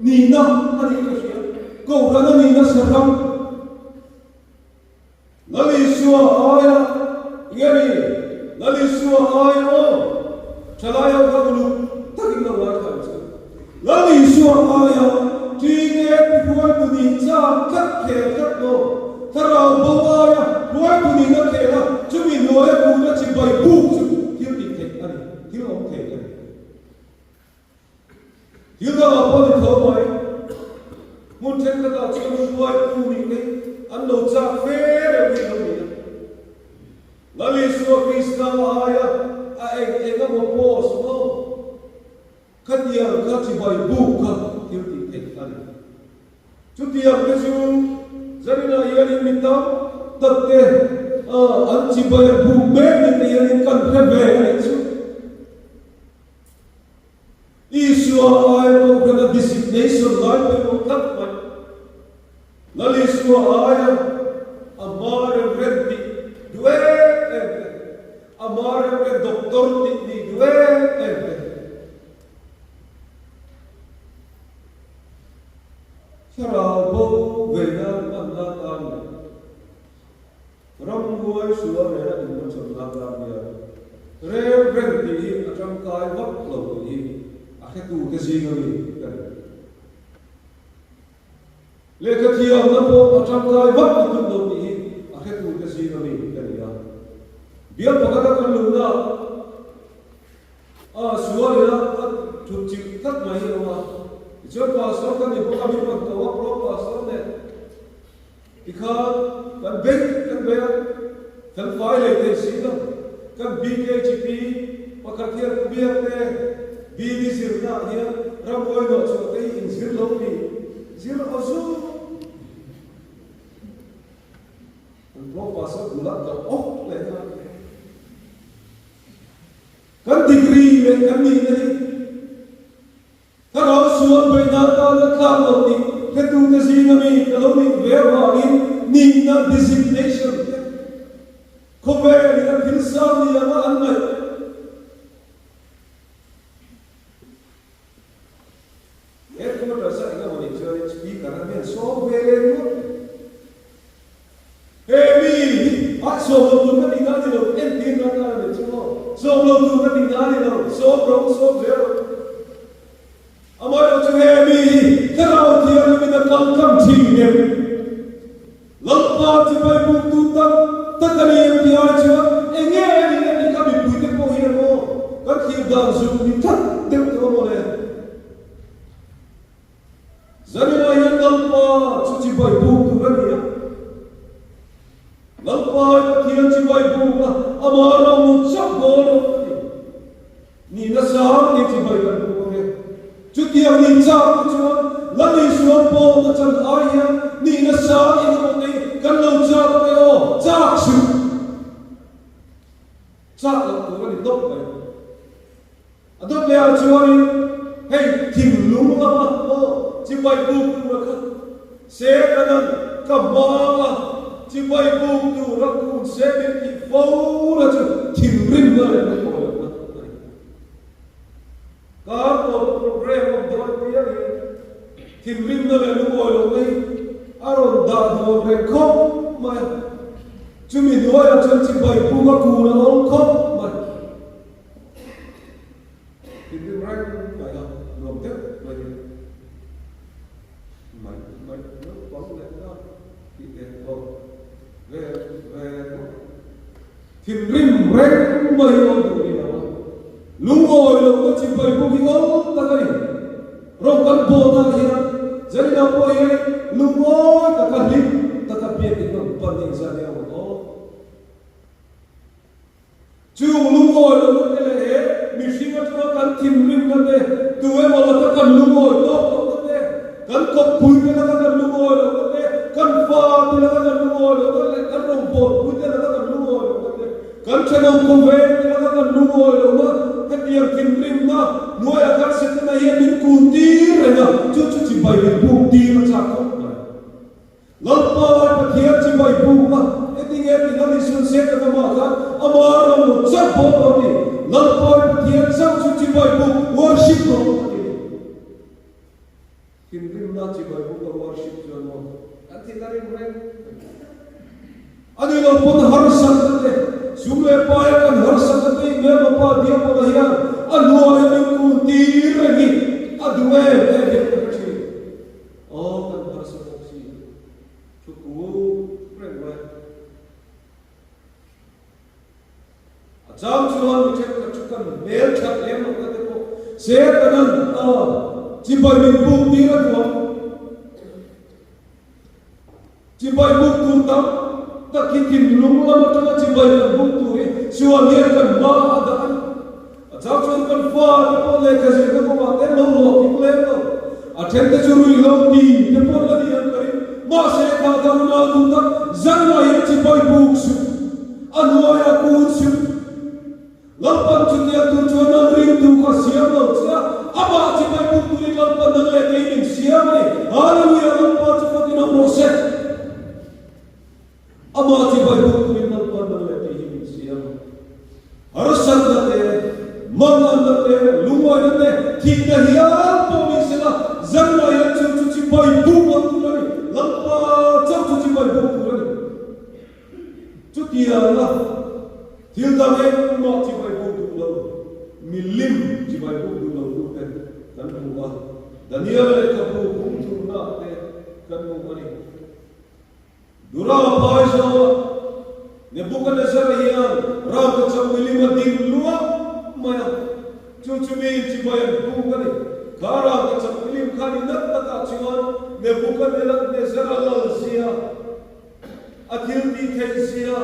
nihna a nih ka hria. Kohhran a nihna sahrang. Lal Isua aia nge ni? Thalai ho kha uluk takin lo ngaithla ang che. Lal Isua aia ṭi nge pi hruaitu nih chak tlat khel tlat maw? Thlarau bo aia hruaitu nihna khel a, chumi hnuaia kuhna chibai buk chu thil tih theih a ni, thil awm thei a ni. Thil dangah pawh ni tho mai. Hmun thenkhatah chuan hruaitu nih te an lo chak fe reuh hi lo ni a. Lal Isua Krista aia a eng eng emaw post maw? Khatiang kha chibai buk kha thil tih theih a ni. Chutiang te chu zaninah hianin mi tam tak te an chibai a buk mek ni te hianin kan hre ve a nih chu. Isua aia kohhrana designation lai pawimawh tlat mai. Lal Isua aia a hma rem rem tih duh em em te, a hma rem rem doctor tih nih duh em em te. Thlarau bo ve nan hman nan tan leh ramhuai sual nena inhmachhawn nan tan hian rem rem tih hi a tangkai vak lo tih hi a hretute zinga mi ka ni. Lehkha thiamna pawh a tangkai vak lutuk lo tih hi a hretute zinga mi ka ni a. Bial pakhata kan luhna a sualina a thut chilh tlat mai hi a awm a. Tichuan pastor kan ni bawk a, min rawn ko a, pro pastor nen tikhan kan bei kan bei a, kan fai leh thei si lo. Kan BKGP pakhat hian Pu Biakte BD zirna ah hian ramhuai nawh chhuah te hi inzir lo ni zir aw zuk. Kan pro pastor bulah ka awk leh nghal. Kan degree leh kan nihna hi Thlarau sual beihna atana tlak lo tih hretute zinga mi ka lo nih ve avangin nihna designation te khawvelin a thil sang ni anga an ngaih. Headquarters a engemaw nih chuanin speaker a hnen sawm ve leh ngawt mai. He mi hi a sawm lo tur ka tihna a ni lo, entirna atan a ni chu maw? Sawm lo tur ka tihna a ni lo, sawm rawh u, sawm zel rawh u. Amaherawh chu he mi hi Thlarau Thianghlimin a kal tlang thin em? Lalpa chibai buktu tak tak a ni em tih ai chuan eng nge a nih na tih kha mipuite pawh hian maw kan thlir dan zuk ni tlat deuh tawh a maw le? Zaninah hian Lalpa chu chibai buk tur a ni a. Lalpa i Pathian chibai buk a, amah ram lo chauh dawn rawh a ti. Nihna sang ni chibai kan buk ang e. Chutiang ni chak te chuan Lal Isua pawlna chan ai hian nihna sang engemaw te kan lo chak ang e aw, chak suh! Chak loh tur a ni tawp mai. A dawt leh ah chuanin hei thinlung lama aw chibai buk tura kha Setanan ka hmang a, chibai buk tura kun se min tih fo na chu thinrimna leh lungawi lohna a ni. Kar tawpa program awm dawn apiangin thinrimna leh lungawi lohna hi a rawn dah duam reng khawp mai a, chumi hnuaiah chuan chibai buk a kun a awm khawp mai. Thinrim reng mai a, nuam deuh mai hi mai mai naupang leh nghal tih te aw ve ve ngawt. Thinrim reng mai hi awm duh ni lo a, lungawi lohna chibai buk hi awm tak a ni. Rawng kan bawlna ah hian Zarina pawh hian lungawi taka hlim taka biakin rawn pan hi engzah nge awm ang aw? Chung lungawi lohna te leh he mihring atanga kan thinrimna te, tu emaw laka kan lungawi tawk lohna te, kan kawppui te laka kan lungawi lohna te, kan fa te laka kan lungawi lohna leh kan rawngbawlpui te laka kan lungawi lohna te, kan thenawm khawveng te laka kan lungawi lohna, hetiang thinrimna hnuaiah kan Setana hian min kun tir reng a, chu chu chibai min buk tir a chak khawp mai. Lalpa ai Pathian chibai bukna engtinge ti Lal Isuan Setana mah khan ama ram lo chauh bawk rawh a ti. Lalpa ai Pathian chauh chu chibai buk, worship, rawh a ti. Thinrimna chibai buk a worship chuan maw kan thin a rim reng mai. A ni lo pawn harsatna te, sum leh paia kan harsatna te i hmelma pa Diabola hian a Chang chuan mi thenkhat chu kan hmel that lem lohna te pawh Setanan a chibai min buk tir a duang. Chibai buk tur tam tak hi thinlung lam atanga chibai kan buk tur hi sual hian kan hma a dah a ni. A chang chuan kan fa te pawh lehkha zirna kawngah te an lo hlawh kim lem lo. A then te chu ruih lo ti te pawh la ni ang ka ring. Mahse kha ka unau duh tak zanah hian chibai buk suh. A hnuaiah kun suh. Lalpan chutiang tur chuan nang ringtu kha siam lo che a, amah chibai buk turin Lalpan nang leh kei min siam a ni. Hallelujah! Lalpa chu fakin awm rawh se. Amah chibai buk turin Lalpan nang leh kei hi min siam a. Harsatna te, manganna te, lungawina te, thihna hial pawh ni sela, zanlai hian chu chu chibai buk lo tur a ni. Lalpa chauh chu chibai buk tur a ni. Chutianga thil dang engmah chibai buk duh lo, milim chibai buk duh lo tute kan hmu a, Daniela lehkhabu hung thumna te kan hmu a ni. Dura phai zawngah Nebuchadnezzar hian rangkachak milim a ding luah mai a, chu chu miin chibai an buk a ni. Kha rangkachak milim khan i nat takah chuan Nebuchadnezzar-a lal zia, A thil tih theih zia,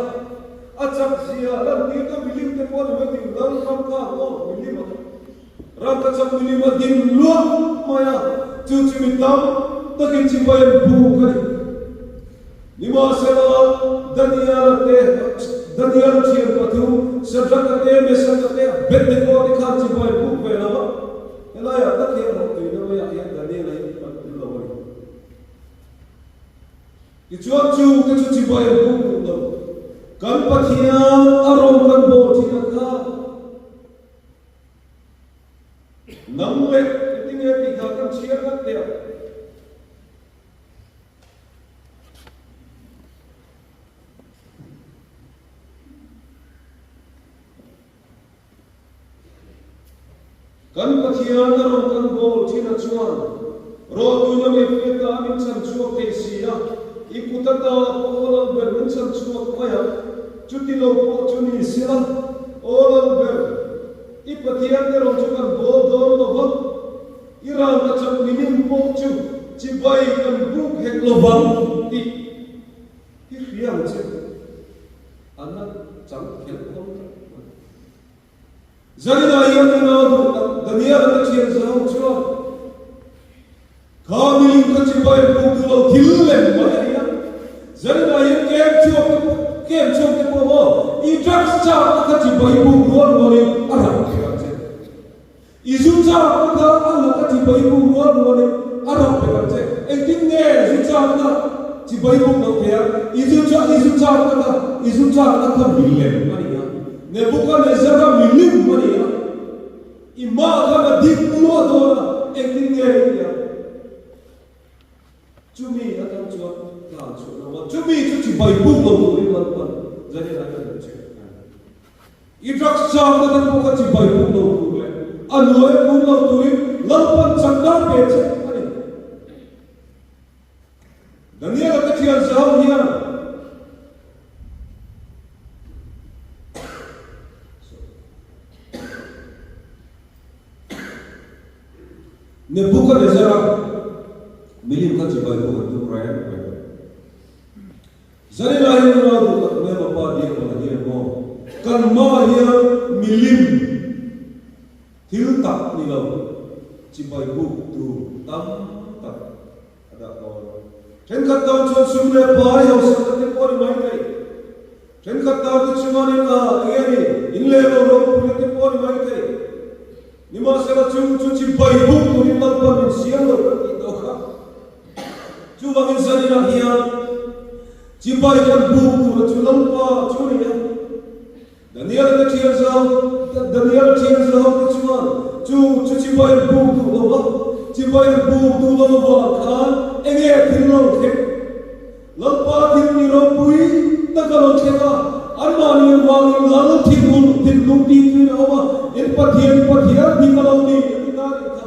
a chak zia lantir ka milim te pawh ni mai tih lal ram kha ang aw, milim a ram ka chak milim a ding luah mai a, chu chu mi tam takin chibai an buk a ni. Nimahsela, Daniela te, Daniela thian pathum, Shadrach-a te, Meshach-a te, Abednego te khan chibai an buk ve lo a, helaiah tak hian rawhtuina maiah hian Daniela hi an awm lo a ni. Tichuan chungte chu chibai an buk duh lo. Kan Pathian a rawn kan bawl thin a kha. Nang leh engtinge tih kha kan chhiar ngat teh ang. Kan Pathian a rawn kan bawl thin a chuan rawhtuina mei fiata a min chhan chhuak thei si a, i kut ata pawh aw Lalber min chhan chhuak mai ang, chuti lo pawh chu ni sela, aw Lalber, i Pathian te rawn chu kan bawl dawn lo va, i ralna chak milim pawh chu chibai kan buk hek lo vang tih hi hria ang che. An la chang khelh kawng tlat mai. Zarina hian i nau duh tak Daniel-a te thian zawng chuan kha milim kha chibai an buk duh lo thil lem mai a ni a. Zarina hian kem chhuak te pawh kem chhuak te pawh maw i drugs chak te kha chibai buk rual rualin a rap thei ang che. I zu chak te kha a laka chibai buk rual rualin a rap vek ang che. Engtin nge zu chakna chibai buk lo thei a? I zu chak i zu chakna kha i zu chakna kha milem a ni a. Nebuchadnezzar-a milim a ni a. I mah khan a dik luah dawn a, engtin nge i tih ang? Chumi atang chuan tlan chhuah lo a, chumi chu chibai buk lo turin Lalpan Daniel-a hian a che a ni. I drugs chakna te pawh kha chibai buk lo tur leh a nuai kun lo turin Lalpan chakna pe che a ni. Daniel-a te thian zau hian Nebuchadnezzar-a milim kha chibai buk an tum reng reng a. Zanin ah hian nunau duh tak mai mapa Diakon a hian maw kan hma hian milim thil tak ni lo chibai buk tur tam tak a dah dawn. Thenkhat tan chuan sum leh pai hausakna te pawh a ni mai thei. Thenkhat tan te chuanin a enge ni in leh lo ropuina te pawh a ni mai thei. Nimahsela chung chu chibai buk turin Lalpan min siam lo kan tih tawh kha. Chuvangin zaninah hian chibai kan buk tura chu Lalpa chu a ni a. Daniel te thian zau, Daniel thian zau te chuan chu chu chibai an buk duh lo va, chibai an buk duh lo vang khan enge thil lo thleng? Lalpa thil ni ropui tak a lo thleng a, anmahni avangin Lal thinlung thinlung tih tuin a awm a, in Pathian i Pathian bik a lo ni a ti ta nih kha.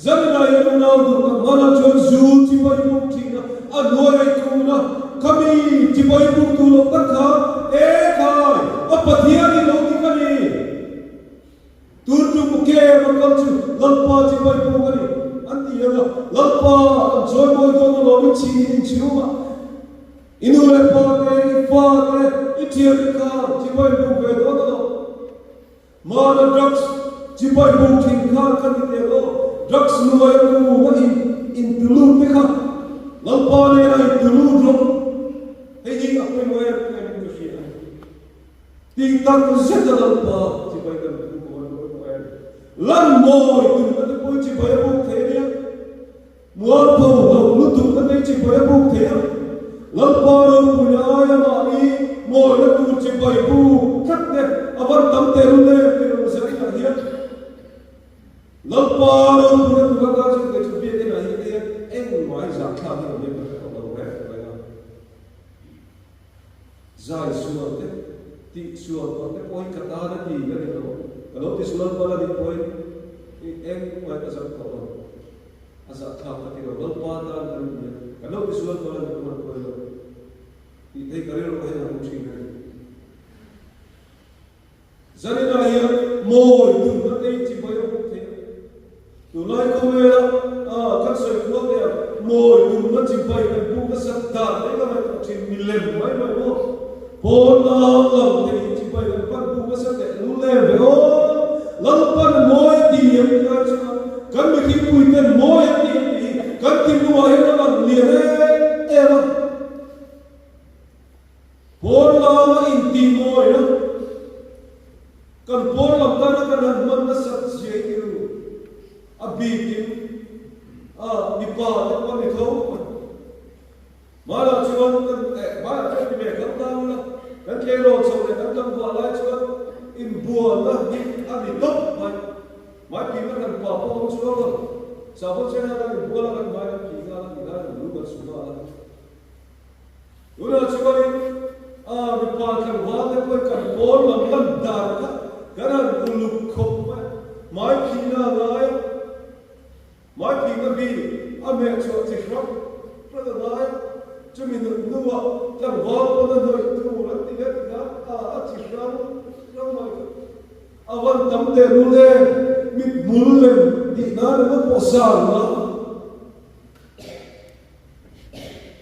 Zanina hian unau duh tak hmanah chuan zu chibai buk thin a, a hnuai a ikun a, khami chibai buk duh loh tak kha e khai, a Pathian i lo dik a ni. chibai buk a ni, an ti ang a. Lalpa, an chawimawi dawn alawm i chhi in chhungah i nu leh pa te, i fa te, i thian te kha chibai buk ve dawn alawm. Mana drugs chibai buk thin khan ka ti teh aw, drugs nuai a kum a in in tulu te kha Lalpa nena in tulu rawh. Hei hi a pawimawh em em in ka hria a ni. Tih tak zet a Lalpa chibai kan thu ka van pawimawh em. Lan mawi tumna te pawhin chibai a buk thei a nia. Mualpho lo lutuk na te chibai a buk thei a. Lalpa ropuina aia mahni mawina tur chibai buk tlat te a van tam teh lul em tih rawn zir inah hian Lalpa ropuina tur atan chuan kei chu biakinn ah hian hian engmah hi zahthlak hi awm em ka hre tawh lo reng reng a. Zai sual te, tih sual pawh te pawh hi ka tan a ti ka ni lo. Ka lo ti sual palh a nih pawhin i engmah hi ka zak tawh lo. A zahthlak ka ti lo, Lalpa tan kan ti a, kan lo ti sual palh a nih pawhin a pawi lo. Tih thei ka rilru hian a awm thin a ni. Zaninah hian mawi tumna ei chi mai a hmuh theih a. Tunlai khawvela kan sawi khual teh ang, mawi tumna chi mai kan buk nasat dan te ka ngaihtuah thin milem mai mai maw. Pawn lam lam te hi chi mai kan pan buk nasa teh lul em ve aw. Lalpan mawi a ti em ti lai chuan kan mithingpui ten mawi an ti em tih hi kan thinlungah hian a lang lian em em a. Pawn lama intih mawina, kan pawn lam tana kan han hman nasat zia hi ru a bikin a mipa te pawh a ni tho mai. Hmanah chuan kan eh hmanah chuan ti ve kal ta ula, kan tleirawl chho leh kan tlangval lai chuan inbualna hi a ni tawp mai. Hmai phihna kan pa pawh awm chuang lo, sahbawn chena kan inbual a kan hmai kan phih nghal a, ti lai kan lu kan su nghal a. Tunah chuanin a mipa tlangval te pawhin kan pawn lam lan dan kha kan han uluk khawp mai a, hmai phihna a ngai a, hmai phihna bi a hmeh chhuah chi hrang hrang a ngai a, chumi nut hnuah tlangval pawn a hnawih tur an ti leh tikha a a chi hrang hrang mai kha a van tam teh lul em, mithmul lem tih nan emaw pawh zan la.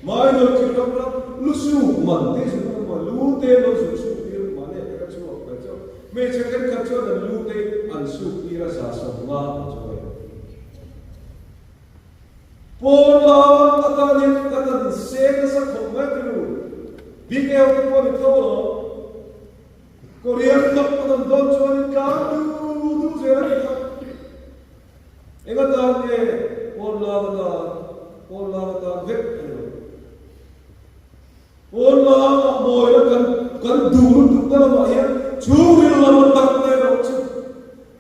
Minor chi hrang hrang lu suk man te chu kan hmu a, lu te lo zuk suk tir mahni a taka chhuak mai chu hmeichhe thenkhat chuan an lu te an suk tir a 150 an chawi a. Pawn lam atanin kan han inseng nasa khawp mai te nu, Big L te pawh a ni tho alawm. Korean top an han dawn chuanin tlang du du zel a ni kha. Eng atan nge pawn lang atan, pawn lang atan vek a ni lo. Pawn langah mawina kan kan duh lutuk na lamah hian chhungril lama tak na erawh chu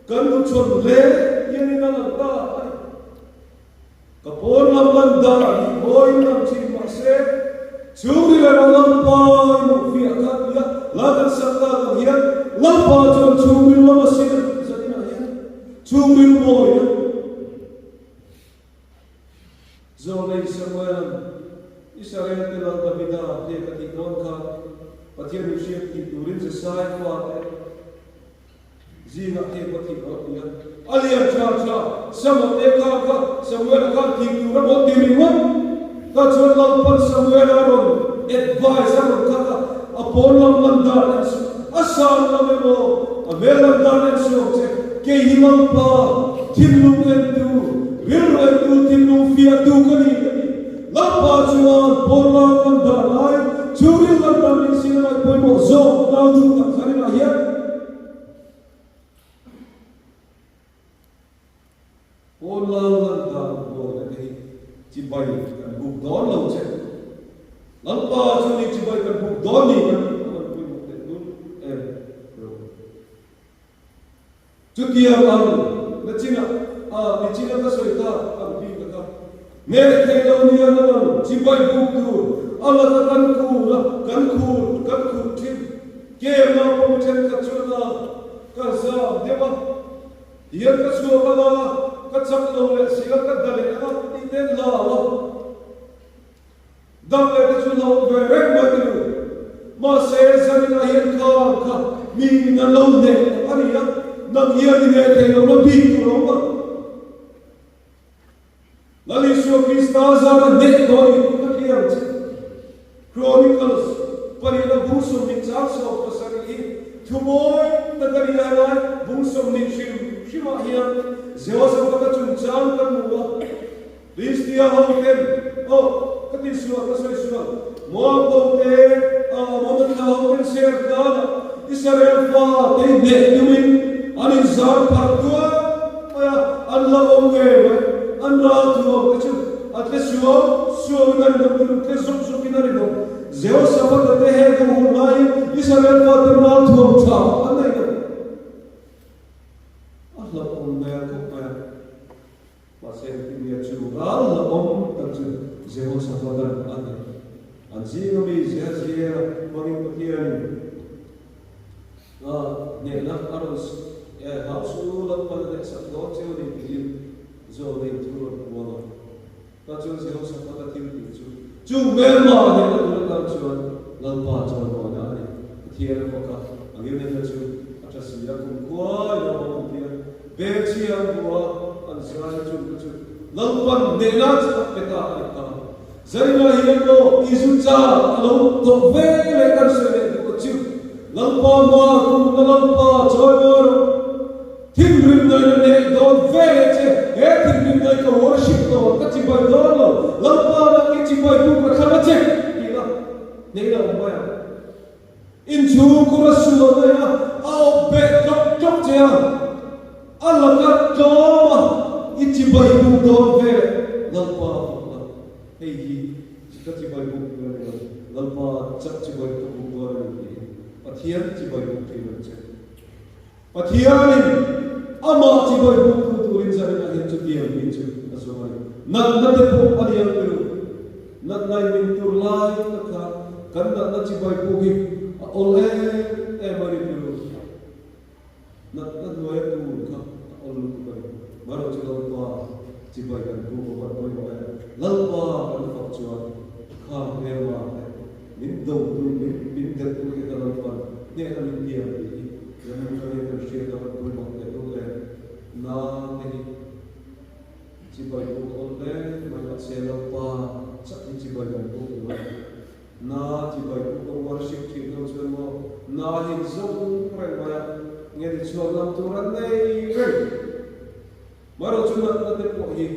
kan duhchhawn hle hianin a lang ta a ni. Ka pawn lam lan dan hi mawiin lang thin mah se, chhungril erawh Lalpa i hmuh fiah kha tia la kan sak tak ang hian Lalpa chuan chhungril lama sin a tih zaninah hian chhungril mawina Zawlei Samuela'n Israel te Lal Davida hnek a tih dawn khan Pathian mihriat tih turin Jesai fate Zingah hei pawh thih rawh ti a, a lian tha tha Sama te kha kha Samuela khan thih tur a maw ti ringawt ka chuan Lalpan Samuela rawn advice a rawn khat a, a pawn lam lan dan en suh, a san lam emaw a hmel lam dan en suh ang che, kei hi Lalpa thinlung entu, rilru entu, thinlung fiahtu ka ni ka ti. Lalpa chuan pawn lam lan dan ai chhungril lan dan min sin a ngaih pawimawh zawk nau duh tak zaninah hian. Pawn lam lan dan buaina te hi chibai kan buk dawn lo che. Lalpa chu ni chibai kan buk dawn ni kan tih a van pawimawh teh lul em ro. Chutiang ang nachinah a nichina ka sawi ta ang bik a ka neh thei lo nia na lang chibai buk tur a laka kan khur a kan khur kan khur thin kem a pawm thenkhat chuan a ka zam deuh a tihian ka chhuak anga ka chak lo leh si a ka da leh anga tih te an hlau a. Dam leh te chu lo awm ve reng mai te nu. Mahse, zaninah hian khan kha mi in an lo hneh tak a ni a, nang hian i hneh thei lo la bik tur a awm a. Krista zara hneh tawh ni ka hria ang che. Chronicles pariat bung 20 chang 17 hi thumawi tak a ni a, helai bung 20 hrim hrimah hian Jehoshaphat-a chungchang kan hmu a. Philistia ho ten, Aw, ka ti sual, ka sawi sual, Moab ho te, Amona thla ho ten ser tlanah Israel fa te hneh tumin an inzar pharh tuar mai a, an la awm ngei mai, an ral thuam te chu a tle suau suauin a rinawm, tum tle zuk zukin a rinawm. Jehoshaphat-a te heng ho hun laiin Israel fa ten ral thuam tha an nei lo. A hlauhawm hmel khawp mai a. Mahse, engtin nge chu ral hlauhawm tak chu Jehoshaphat-a'n a hneh? An zinga mi Jehaziela hmangin Pathianin a hnehna a rawn hau chu Lalpan a hnehsak dawn cheu a ni tiin Zawlnei thu rawn puang a. Tah chuan Jehoshaphat-a thil tih chu chu hmelma a hnehna tur atan chuan Lalpa chuan mawina a ni. Pathian a fak a, a ngilnehna chu a tha si a, kumkhua in a awm ang tia Belchia an hmu a, an zai chung te chu Lalpan hnehna chu a pe ta a ni kha. Zaina hian maw Izu cha a lo tawh ve leh kan sawi leh duh a chu Lalpa hma kumna Lalpa chawi mawi rawh. Thinrim ngaih na neih dawn ve leh che, he thinrim ngaih ka worship lo a, ka chibai dawn lo, Lalpa nang i chibai buk ka thlang a che tih la hnehna awm mai ang. Inchhungkhur a sual daih a, a awp beh tlawk tlawk che a, a laka tlawm a, i chibai buk dawn ve leh Lalpa a fak la, hei hi ka chibai buk tur a ni lo, Lalpa chak chibai ka buk dawn a ni tiin Pathian chibai buk thin ang che. Pathianin amah chibai buktu turin zanin ah hian chutiang mi chu a zawng a ni. Natna te pawh a lian ber u. Natna in min tur lai tak khan kan natna chibai buk hi a awl em em a ni ber u. Natna hnuaia tur kha a awl lutuk a ni. Marawh chu Lalpa chibai kan buk a van pawimawh em. Lalpa kan fak chuan kha hmelma te min do tu, min delh tu te kha Lalpan hnehna min tiam tih hi Zanin chuan hei kan hriat a van pawimawh teh lul em? Na te hi chibai buk a awm hle mai mahse Lalpa chak hi chibai kan buk tur a ni. Na chibai buk a worship thin ho chuan maw na hi an zawng reng mai a, nge ni chhuan lam tur an nei reng. Marawh chu natna te pawh hi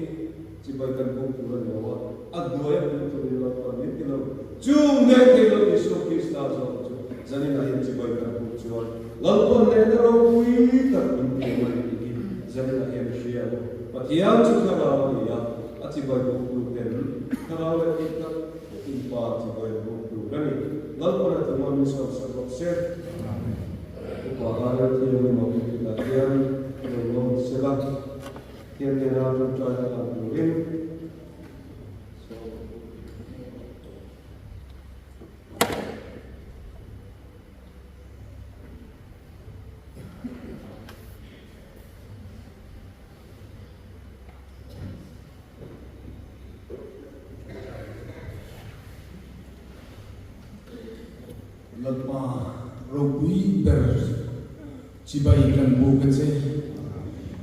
chibai kan buk tur a ni lo a, a hnuai a hmu turin Lalpan min ti lo. Chung hneh thei lo Isua Krista zawk chu zaninah hian chibai kan buk chuan Lalpan hnehna ropui tak min ti a ni tih hi zaninah hian i hria ang u. Pathian chu thlarau a ni a, a chibai buk tu ten thlarau leh tih tak in Pa chibai buk tur a ni. Lalpan a tum a min sawmsak rawh se. Upa Arel Thianghlim ang inpinah hian lo lawm sela, Pathian hnena ṭawngṭaina hlan turin sawm a pu. Lalpa ropui ber chibai kan buk a che,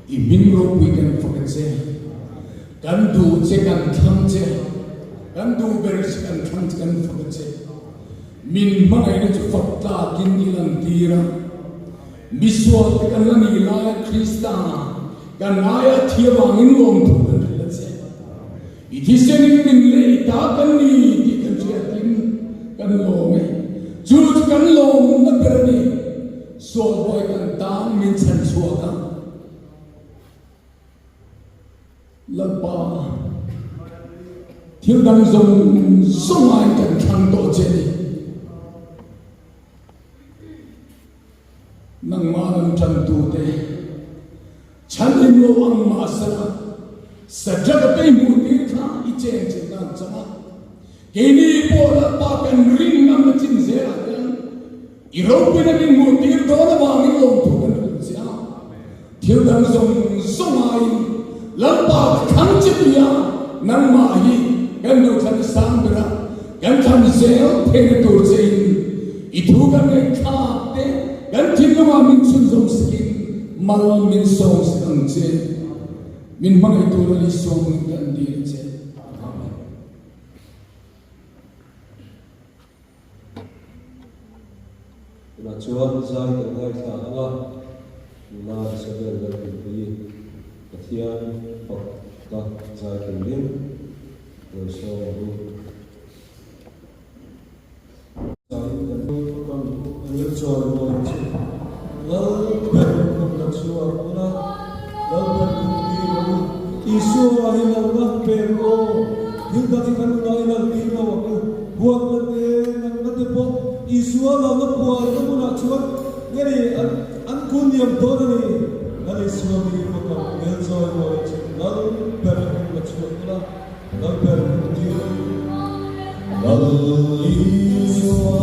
i hming ropui kan fak a che, kan duh che kan thlang che, kan duh ber che kan thlang che kan fak a che. Min hmangaihna chu fak tlakin i lantir a, misual te kan la nih laia Krista kan aia thi avangin lawmthu kan hrilh a che. I thisenin min lei ta kan ni tih kan hriatin kan lawm e. Chu chu kan lawmna ber a ni. Sualbuai kan tang min chhan chhuak a. Lalpa, thil dang zawng zawng aiin kan thlang tawh che a ni. Nangmah lam ṭantute chhan in lo ang mahsela Sadraka te hmuh tir kha i chen chu nan chang a, keini pawh Lalpa kan ring ngam na chin zelah hian i ropuina min hmuh tir dawn avangin lawmthu kan hrilh che a, thil dang zawng zawng aiin Lalpa ka thlang che tia nangmah hi kan duhthlan i sang ber a, Kan thlan zel theihna tur chein i thu kan ngaihthlak te kan thinlungah min chhunzawm sakin mal min sawm sak ang che. Min hmangaih tur a ni sawm in kan dil che. Amen. Tichuan zai kan ngaithla ang a, nula Isabel Lalhlimpuii Pathian fak ka zai turin lo sawm ang u. Zaiin kan fak ang u, a rel chawi mawi chu Lal ber kum la chhuak ula, Lal ber kum tir rawh u, Isua hi lalna pe rawh aw, thil dang hi kan nunah i lal tir lo ang u, huatna te, natna te pawh Isua lalna pualna hmunah chuan nge ni an an kun liam dawn a ni, Lal Isua mi fak ang, rel chawi mawi chu Lal ber kum la chhuak ula. Lal ber kum tir rawh u. Lal Isua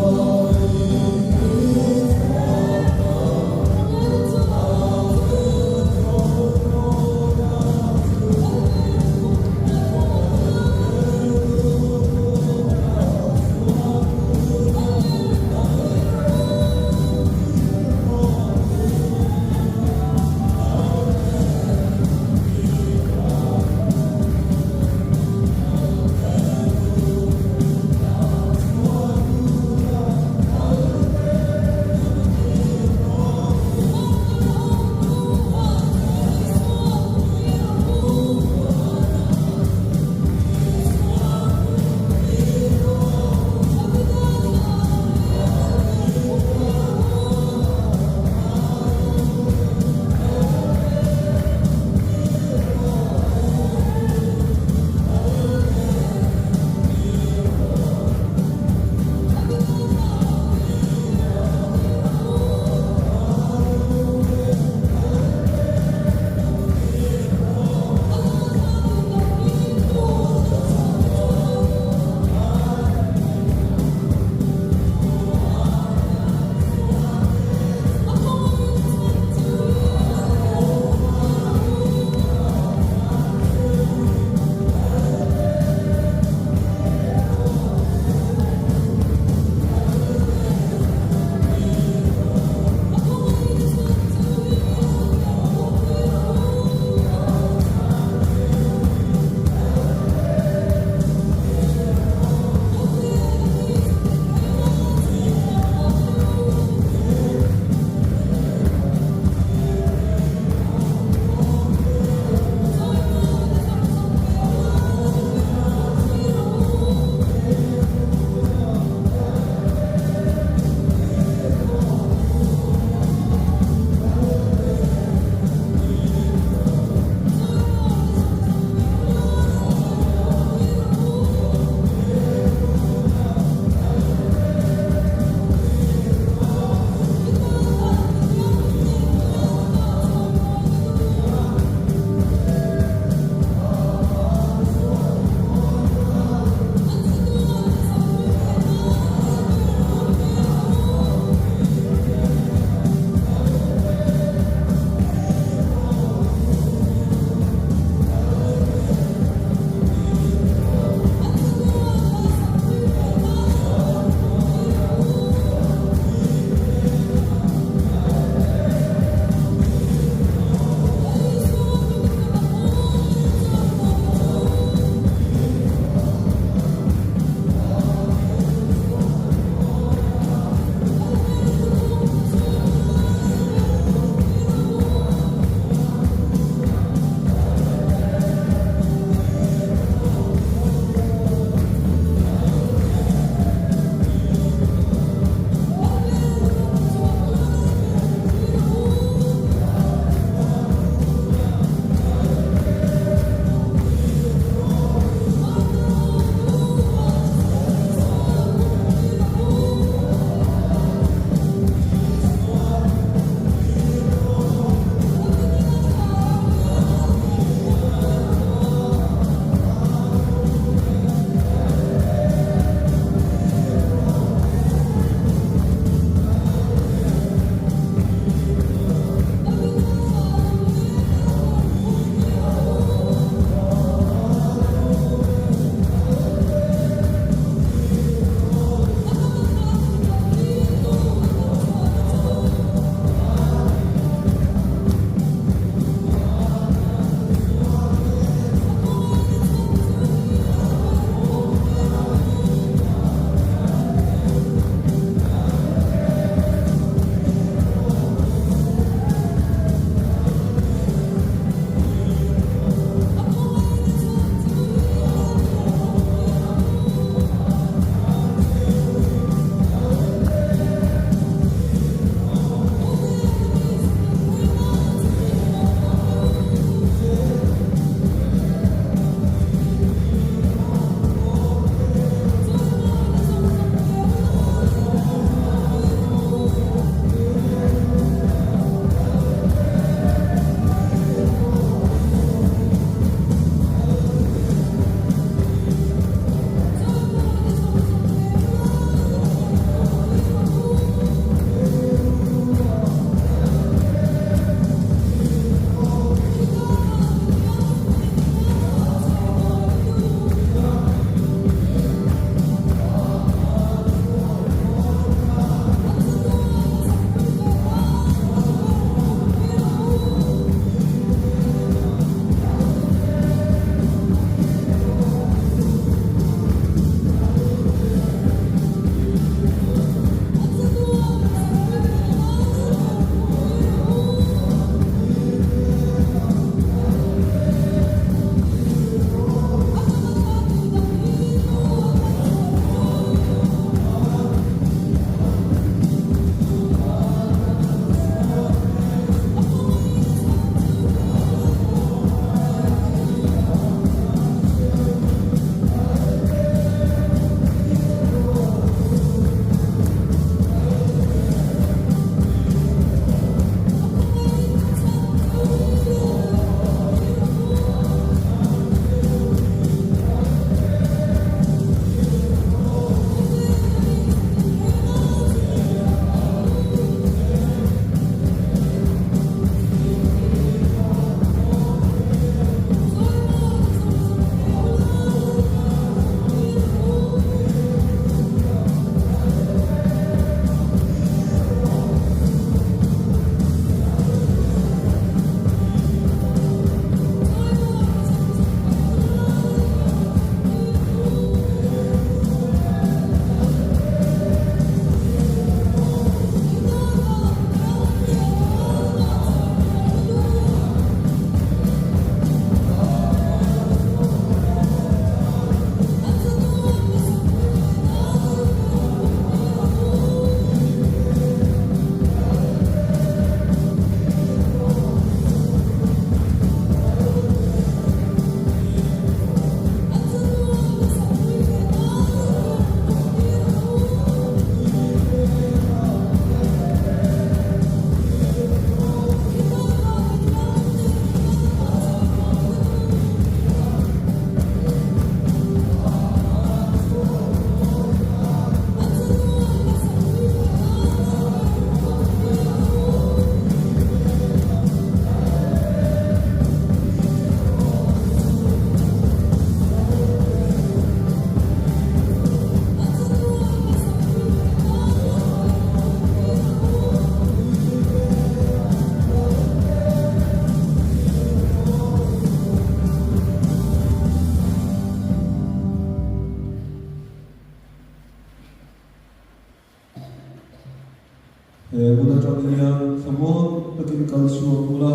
takin kal chhuak ula,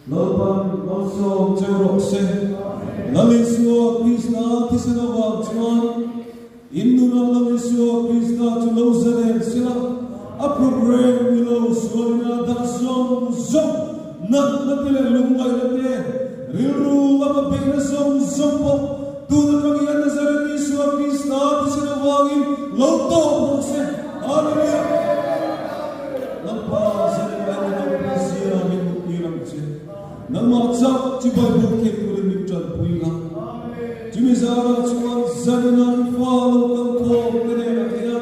Lalpan malsawm cheu rawh se. Lal Isua Krista thisen avang chuan in nunah Lal Isua Krista chu lo zalen sela, a program ni lo sualina dah zawng zawng, natna te leh lungngaihna te, rilru lama beihna zawng zawng pawh tun atang hian Nazareth Isua Krista thisen avangin lo tawp rawh se. Hallelujah! Lalpa Zalena i ropui zia min hmuhtir ang che. Nangmah chauh chi Bible thei turin min tanpui la. Chumi zarah chuan Zalena i fa lo kal khawm te nen a thei a.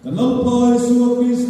Kan Lalpa Isua Krista.